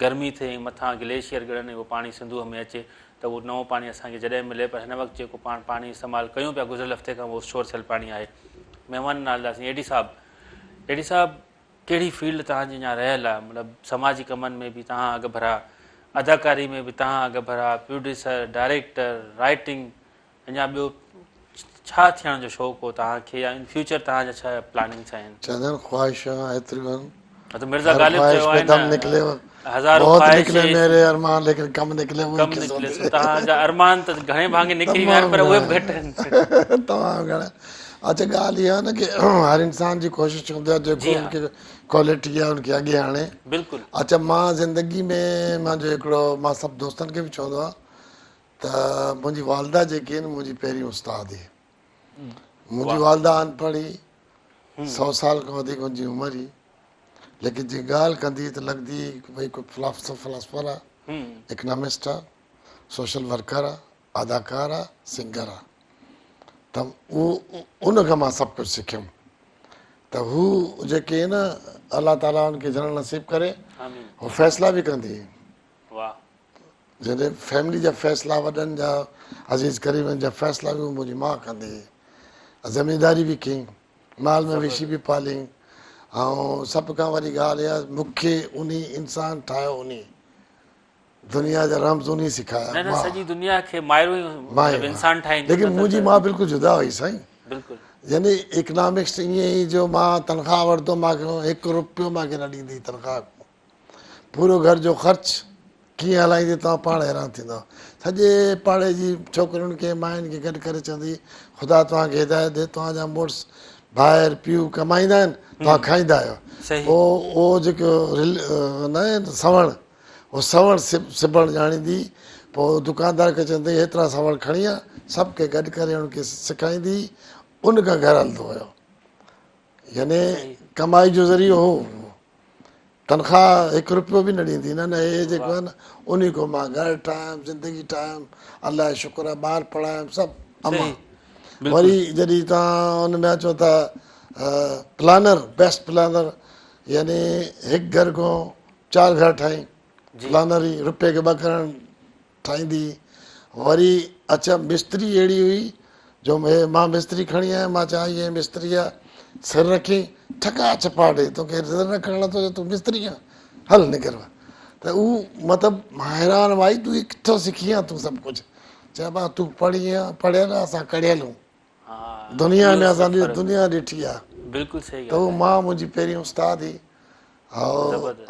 S1: گرمي ٿئي ۽ مٿان گليشيئر ڳڙن ۽ اهو پاڻي سنڌوء ۾ اچي ته اهو نئون پاڻي اسان کي جڏهن ملي پر هن وقت جيڪو پاڻ پاڻي استعمال ڪيون پيا گذريل هفتي کان اهو اسٽور ٿيل پاڻي آهي. مهمان ڏانهن هلنداسين اي ڊي صاحب اي ڊي صاحب ڪهڙي فيلڊ توهان جي اڃا رهيل آهي مطلب سماجي ڪمن ۾ به توهان اڳڀرا اداڪاري ۾ به توهان اڳڀرا پروڊيوسر ڊائريڪٽر رائٽنگ اڃا ٻيو ڇا ٿيڻ جو شوق هو توهان کي يا ان فيوچر توهان جا ڇا پلاننگس آهن؟
S2: چوندا آهن خواهشان ايتريون آهن
S1: ها ته مرزا
S2: هر
S1: غالب
S2: خواهش
S1: چيو
S2: پي
S1: آهي
S2: دم
S1: نه
S2: نڪلي
S1: هزارون
S2: بهت
S1: خواهش
S2: نڪلي ميري ارمان ليڪن ڪم نڪلي وهي
S1: ڪم
S2: قسمت
S1: نڪلي سو توهان جا ارمان ته گهڻي ڀاڱي نڪري ويا آهن
S2: تمام
S1: پر اهي
S2: گهڻا
S1: به گهٽ آهن.
S2: تمام گهڻا اڇا ڳالهه اها آهي نه ڪي هر انسان جي ڪوشش هوندي آهي جيڪو
S1: جي
S2: ان
S1: ها
S2: کي ڪوالٽي آهي ان کي اڳي آڻي.
S1: بلڪل.
S2: اڇا مان زندگي ۾ مانجو هڪڙو مان سڀ دوستن کي به چوندو آهيان ته منهنجي والده جيڪي آهن منهنجي پهرين استاد هئي. منهنجي
S1: واهه
S2: والده اڻپڙهه هئي، سو سال کان وڌيڪ هن جي عمر هئي، ليڪن جي ڳالهه ڪندي هئي ته لڳندي هئي ڪي ڀئي ڪو فلاسفر آهي، اڪنامسٽ آهي، سوشل ورڪر آهي، اداڪار آهي، سنگر آهي. ته اهو ان کان مان سڀ ڪجهه سکيم. ته هو جيڪي آهن نه الله تعاليٰ ان کي جنت نصيب ڪري،
S1: آمين.
S2: هو فيصلا به ڪندي هئي.
S1: واهه.
S2: جڏهن فيملي جا فيصلا وڏن جا عزيز قريبن جا فيصلا به منهنجي ماء ڪندي هئي. زمينداري به ڪئي، مال مويشي به پالي ۽ سڀ کان وڏي ڳالهه اها مون کي انهي انسان ٺاهيو انهي دنيا جا رمز انهي سکايا
S1: نه نه
S2: ماء.
S1: سڄي دنيا کي مائرون ئي مطلب انسان ٺاهين ٿيون
S2: ليڪن منهنجي ماء بلڪل جدا هئي سائين.
S1: بلڪل.
S2: يعني اڪنامڪس ائين ئي جو مان تنخواه وٺندو مان کي هڪ روپيو مان کي نه ڏيندي تنخواه پورو گهر جو خرچ ڪيئن هلائيندي توهان پاڻ حيران ٿيندؤ. سڄي پاڙي جي ڇوڪرين کي ماين کي گڏ ڪري چوندي خدا توهان کي هدايت ڏي توهان جا مڙس ڀائر پيء ڪمائيندا آهن توهان کائيندا آهيو. پوء اهو جيڪو نه آهي سوڻ اهو سوڻ سبڻ ڄاڻيندي پوء دڪاندار کي چوندي هيترا سوڻ کڻي آ سڀ کي گڏ ڪري ان کي سکائيندي ان کان گهر هلندو هيو يعني ڪمائي جو ذريعو هو. تنخواه هڪ روپيو به نه ڏيندي نه نه هي جيڪو آهي نه انهي کان مان گهر ٺاهيم زندگي ٺاهيم الله جو شڪر آهي ٻار پڙهايم سڀ امان وري جڏهن توهان ان ۾ اچو ته پلانر بيسٽ پلانر يعني هڪ گهر کان چار گهر ٺاهين پلانر ئي روپي کي ٻه ڪرڻ ٺاهيندي هئي. وري اڇا مستري اهڙي هئي جو مان مستري کڻي آيم مان چيان هيء مستري آ سر رکين ٺڪا ڇپا ڏي توکي سر رکڻ نٿو اچي تون مستري آن هل نڪر ته هو مطلب مان حيران ڀائي تون هي ڪٿو سکي آن تون سڀ ڪجهه چيان ڀا تون پڙهي آن پڙهيل آن اسان ڪڙهيل هون دنيا ۾ اسان دنيا ڏٺي آ
S1: بلڪل صحيح
S2: ته هو ماء منهنجي پهرين استاد هئي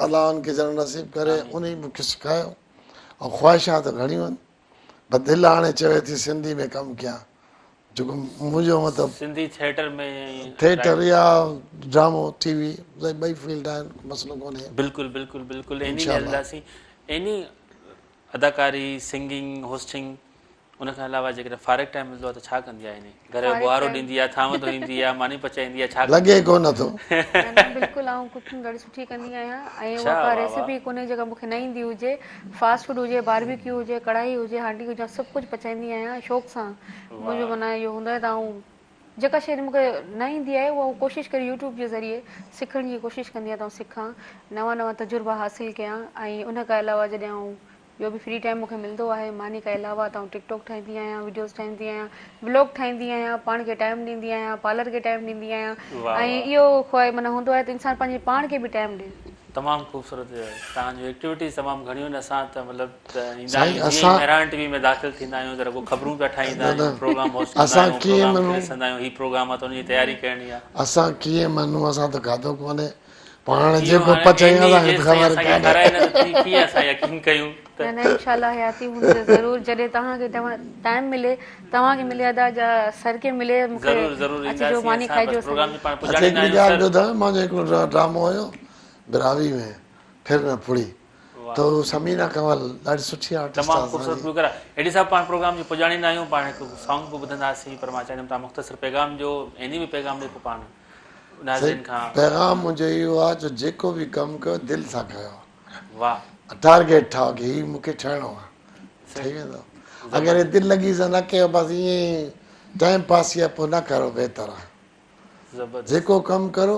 S2: الله ان کي جنت نصيب ڪري انهي مون کي سکايو ۽ خواهشان ته گهڻيون آهن پر دل هاڻي چوي ٿي سنڌي ۾ ڪم ڪيان جيڪو منهنجو مطلب
S1: سنڌي ٿيٽر ۾
S2: ٿيٽر يا ڊرامو ٽي وي ٻئي فيلڊ آهن مسئلو ڪونهي.
S1: بلڪل بلڪل بلڪل ايني ۾ هلنداسين ايني اداڪاري سنگنگ هوسٽنگ ان کان علاوه جيڪڏهن فارغ ٽائيم ملندو آهي ته ڇا ڪندي آهي ايني گهر جو ٻهارو ڏيندي آهي ٿانو ڌوئيندي آهي ماني پچائيندي آهي ڇا ڪندي
S2: لڳي ڪو نه ٿو.
S3: نه نه بلڪل آئون ڪوڪنگ ڏاڍي سٺي ڪندي آهيان ۽ اها ڪا ريسيپي ڪونهي جيڪا مون کي نه ايندي هجي فاسٽ فوڊ هجي باربيڪيو هجي ڪڙهائي هجي هانڊي هجي آئون سڀ ڪجهه پچائيندي آهيان شوق سان منهنجو معنيٰ اهو هوندو آهي ته آئون جيڪا شيء مون کي نه ايندي آهي اها آئون ڪوشش ڪري يوٽيوب جي ذريعي سکڻ جي ڪوشش ڪندي آهيان ته آئون سکان نوان نوان تجربا حاصل ڪيان ۽ ان کان علاوه جڏهن آئون ٻيو به فري ٽائيم مون کي ملندو آهي ماني کان علاوه ته آئون ٽڪ ٽاڪ ٺاهيندي آهيان وڊيوز ٺاهيندي آهيان ولاگ ٺاهيندي آهيان پاڻ کي ٽائيم ڏيندي آهيان پارلر کي ٽائيم ڏيندي آهيان ۽ اهو خواهش معنيٰ هوندو آهي ته انسان پنهنجي پاڻ کي به ٽائيم ڏي.
S1: تمام خوبصورت توهان جون ايڪٽيوٽيز تمام گهڻيون آهن اسان ته مطلب ته ايندا آهيون جيئن ئي مهراڻ ٽي وي ۾ داخل ٿيندا آهيون ته رڳو خبرون پيا ٺاهيندا آهيون پروگرام هوسٽ ڪندا آهيون پروگرام کي ڏسندا آهيون هي پروگرام آهي ته ان جي تياري ڪرڻي آهي.
S2: اسان ڪيئن مڃون اسان ته کاڌو ڪونهي پاڻ جيڪو پچائين اسان کي ته خبر
S1: ڪانهي. ڪيئن اسان يقين ڪيون
S3: ته. نه نه انشاء الله حياتي هوندي ته ضرور جڏهن توهان کي ٽائيم ملي توهان کي ملي ادا جا سر کي ملي مون کي
S1: ضرور ضرور
S3: اچجو
S1: اينداسين
S3: ماني
S1: اسان
S3: کائجو
S1: بس پروگرام جي پاڻ
S2: اڇا
S1: پڄاڻي نه
S2: هڪڙي
S1: آهيون
S2: ڳالهه
S1: سر.
S2: ٻڌايان منهنجو هڪڙو ڊرامو هيو براهوي ۾ ڦر نه ڦڙي ته هو ثمينه ڪنول ڏاڍي سٺي آرٽسٽ
S1: تمام
S2: آهي
S1: خوبصورت
S2: اسان جي.
S1: گلوڪاره ايڊي صاحب پاڻ پروگرام جي پڄاڻي نه آهيون پاڻ هڪ سانگ به ٻڌنداسين پر مان چاهيندم توهان مختصر پيغام ڏيو ايني به پيغام ڏي پوء پاڻ
S2: سائين پيغام منهنجو اهو آهي جو جيڪو به ڪم ڪيو دل سان ڪيو.
S1: واھ.
S2: ٽارگيٽ ٺاهو ڪي هي مونکي ٺهڻو آهي ٺهي ويندو اگر هي دل لڳي سان نه ڪيو بس ائين ئي ٽائيم پاس يا پوء نه ڪرو بهتر آهي. جيڪو ڪم ڪرو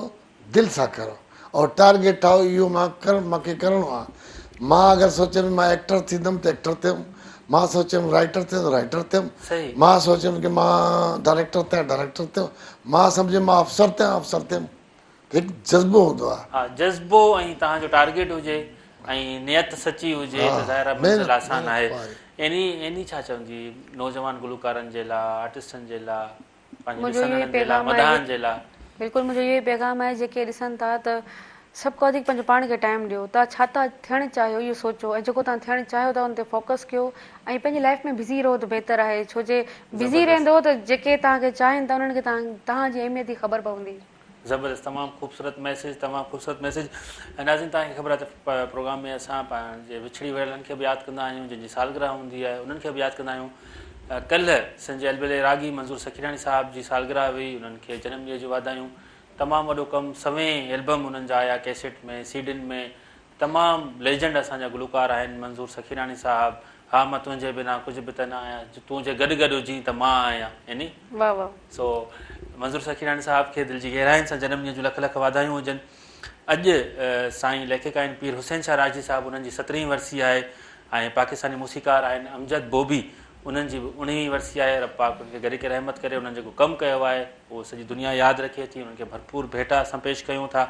S2: دل سان ڪرو اور ٽارگيٽ ٺاهو اهو مان ڪر مونکي ڪرڻو آهي مان اگر سوچيم مان ايڪٽر ٿيندم ته ايڪٽر ٿيم مان سوچيم رائيٽر ٿيم ته رائيٽر ٿيم مان سوچيم ڪي مان ڊائريڪٽر ٿيان ڊائريڪٽر ٿيم مان سمجهيم مان افسر ٿيان افسر ٿيم هڪ جذبو هوندو آهي.
S1: ها جذبو ۽ توهان جو ٽارگيٽ هجي ۽ نيت سچي هجي ته ظاهر آهي منزل آسان آهي. ايني ايني ڇا چوندي نوجوان گلوڪارن جي لا آرٽسٽن جي لا. پنهنجي
S3: منهنجو اهو ئي
S1: ڏسندڙن جي لاء
S3: پيغام آهي
S1: مداحن جي لاء.
S3: بلڪل منهنجو اهو ئي پيغام آهي جيڪي ڏسن ٿا ته سڀ کان وڌيڪ پنهنجو پاڻ کي ٽائيم ڏيو توهان ڇا ٿا ٿيڻ چاهيو اهو سوچو ۽ جيڪو توهان ٿيڻ چاهيو ٿا ان تي فوڪس ڪيو ۽ پنهنجي لائيف ۾ بزي رهو ته بهتر آهي ڇو جي بزي
S1: زبردست.
S3: رهندو ته جيڪي توهان کي چاهين ٿا انهن کي توهان توهان جي اهميت جي خبر پوندي.
S1: زبردست تمام خوبصورت ميسيج تمام خوبصورت ميسيج ۽ ناظرين توهان کي خبر آهي ته پروگرام ۾ اسان پنهنجي وڇڙي ويلن کي به ياد ڪندا آهيون جن جي سالگرهه هوندي آهي انهن کي به ياد ڪندا آهيون ڪلهه سنڌ جي البيلي راڳي منظور سخيراڻي صاحب جي سالگرهه هئي انهن کي جنم ڏينهن جون واڌايون تمام وڏو ڪم سوين البم انهن جا آيا ڪيسيٽ ۾ سيڊين ۾ تمام ليجنڊ اسان جا گلوڪار آهن منظور سخيراڻي صاحب ها مان تنهنجي بنا ڪجهه به ته نه آهيان تون جي گڏ گڏ هجين ته مان آهيان يعني
S3: واه واه.
S1: سو منظور سخيراڻي صاحب کي دل جي گهراين سان جنم ڏينهن جون لک لک واڌايون هجن اڄ سائين ليکڪ آهن پير حسين شاهه راشدي صاحب انهن جي سترهين ورسي آهي ۽ پاڪستاني موسيقار آهن امجد بوبي انهن جي به اڻويهين ورسي آهي رب پاڪ انهن کي غريق رحمت ڪري انهن جيڪو ڪم ڪيو آهي اهو سڄي دنيا ياد رکي ٿي انهن کي ڀرپور ڀيٽا اسان پيش ڪيون ٿا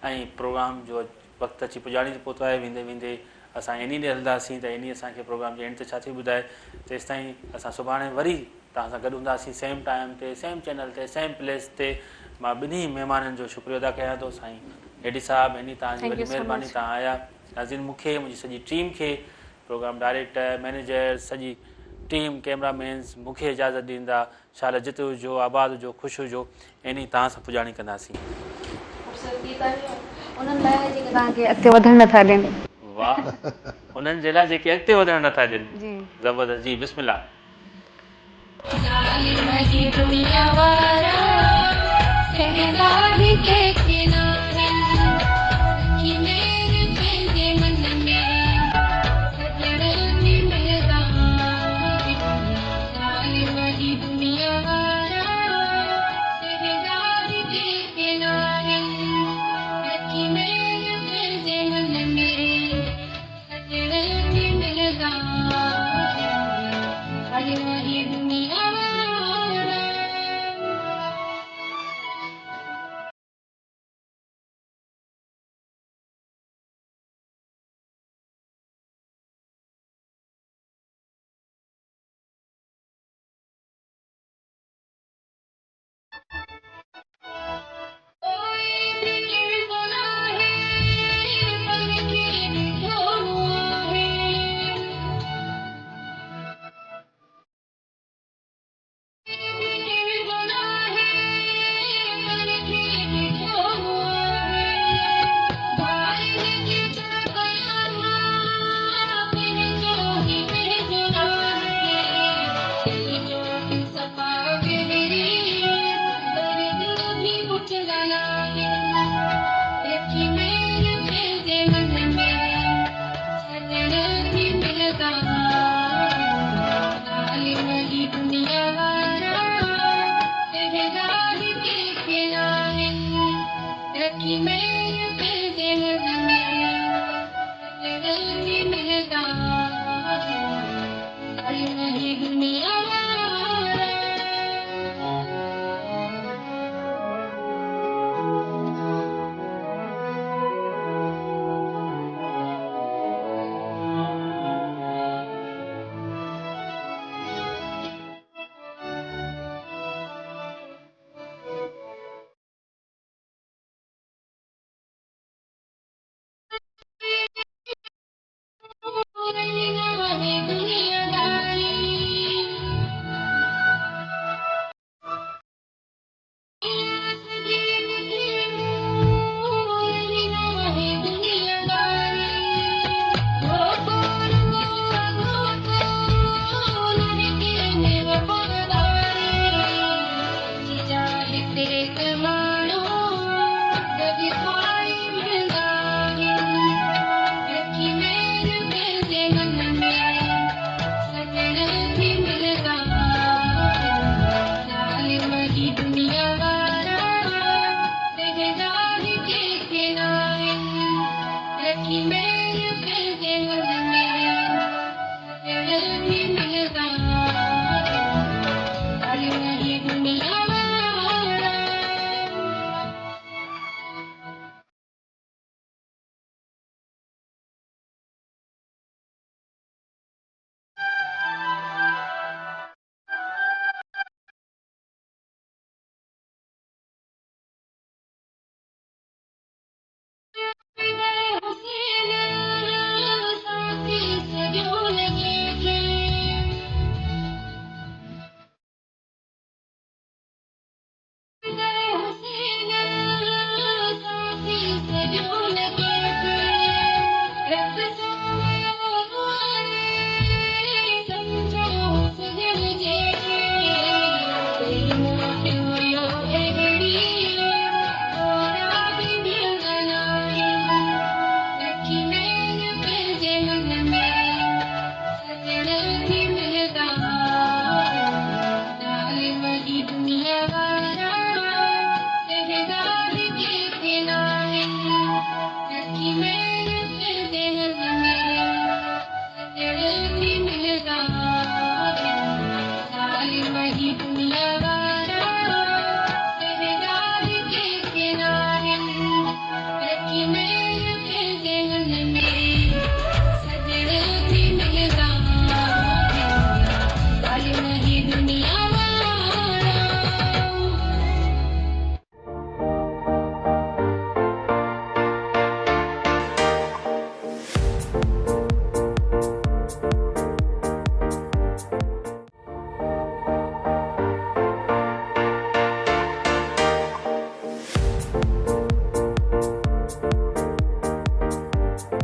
S1: ۽ پروگرام جو وقت اچي پڄاڻي تي پهتو آهي ويندي ويندي اسان ايني ڏي هلنداسين ته ايني اسان کي پروگرام جي اينڊ تي ڇا ٿي ٻڌائي تيستائين اسان سڀاڻي وري توهان سان گڏ هونداسين سيم ٽائيم تي سيم چينل تي سيم پليس تي مان ٻنهي مهمانن جو شڪريو ادا ڪيان ٿو سائين ايڊي صاحب ايني توهان جي
S3: thank
S1: وڏي
S3: you سو
S1: مهرباني
S3: مچ.
S1: توهان آيا ناظرين مون کي منهنجي سڄي ٽيم کي پروگرام ڊائريڪٽر مئنيجر سڄي ٽيم ڪئميرا مينز مون کي اجازت ڏيندا شال جت هجو آباد هجو خوش هجو ايني توهان سان پڄاڻي ڪنداسين.
S3: خوبصورت گيت آهي انهن لاء جيڪي توهان کي اڳتي وڌڻ نٿا ڏين.
S1: واه انهن جي لاء جيڪي اڳتي وڌڻ نٿا ڏين
S3: جي.
S1: زبردست جي بسم الله.
S4: ظالم هي دنيا وارا ڪنهن ڳالهه کي ڪنارن رکي مير پنهنجي من ۾ سڄڻ ٿي مهربان ظالم هي دنيا وارا ڪنهن ڳالهه کي ڪنارن رکي مير پنهنجي من ۾ سڄڻ ٿي مهربان ظالم هي دنيا وارا.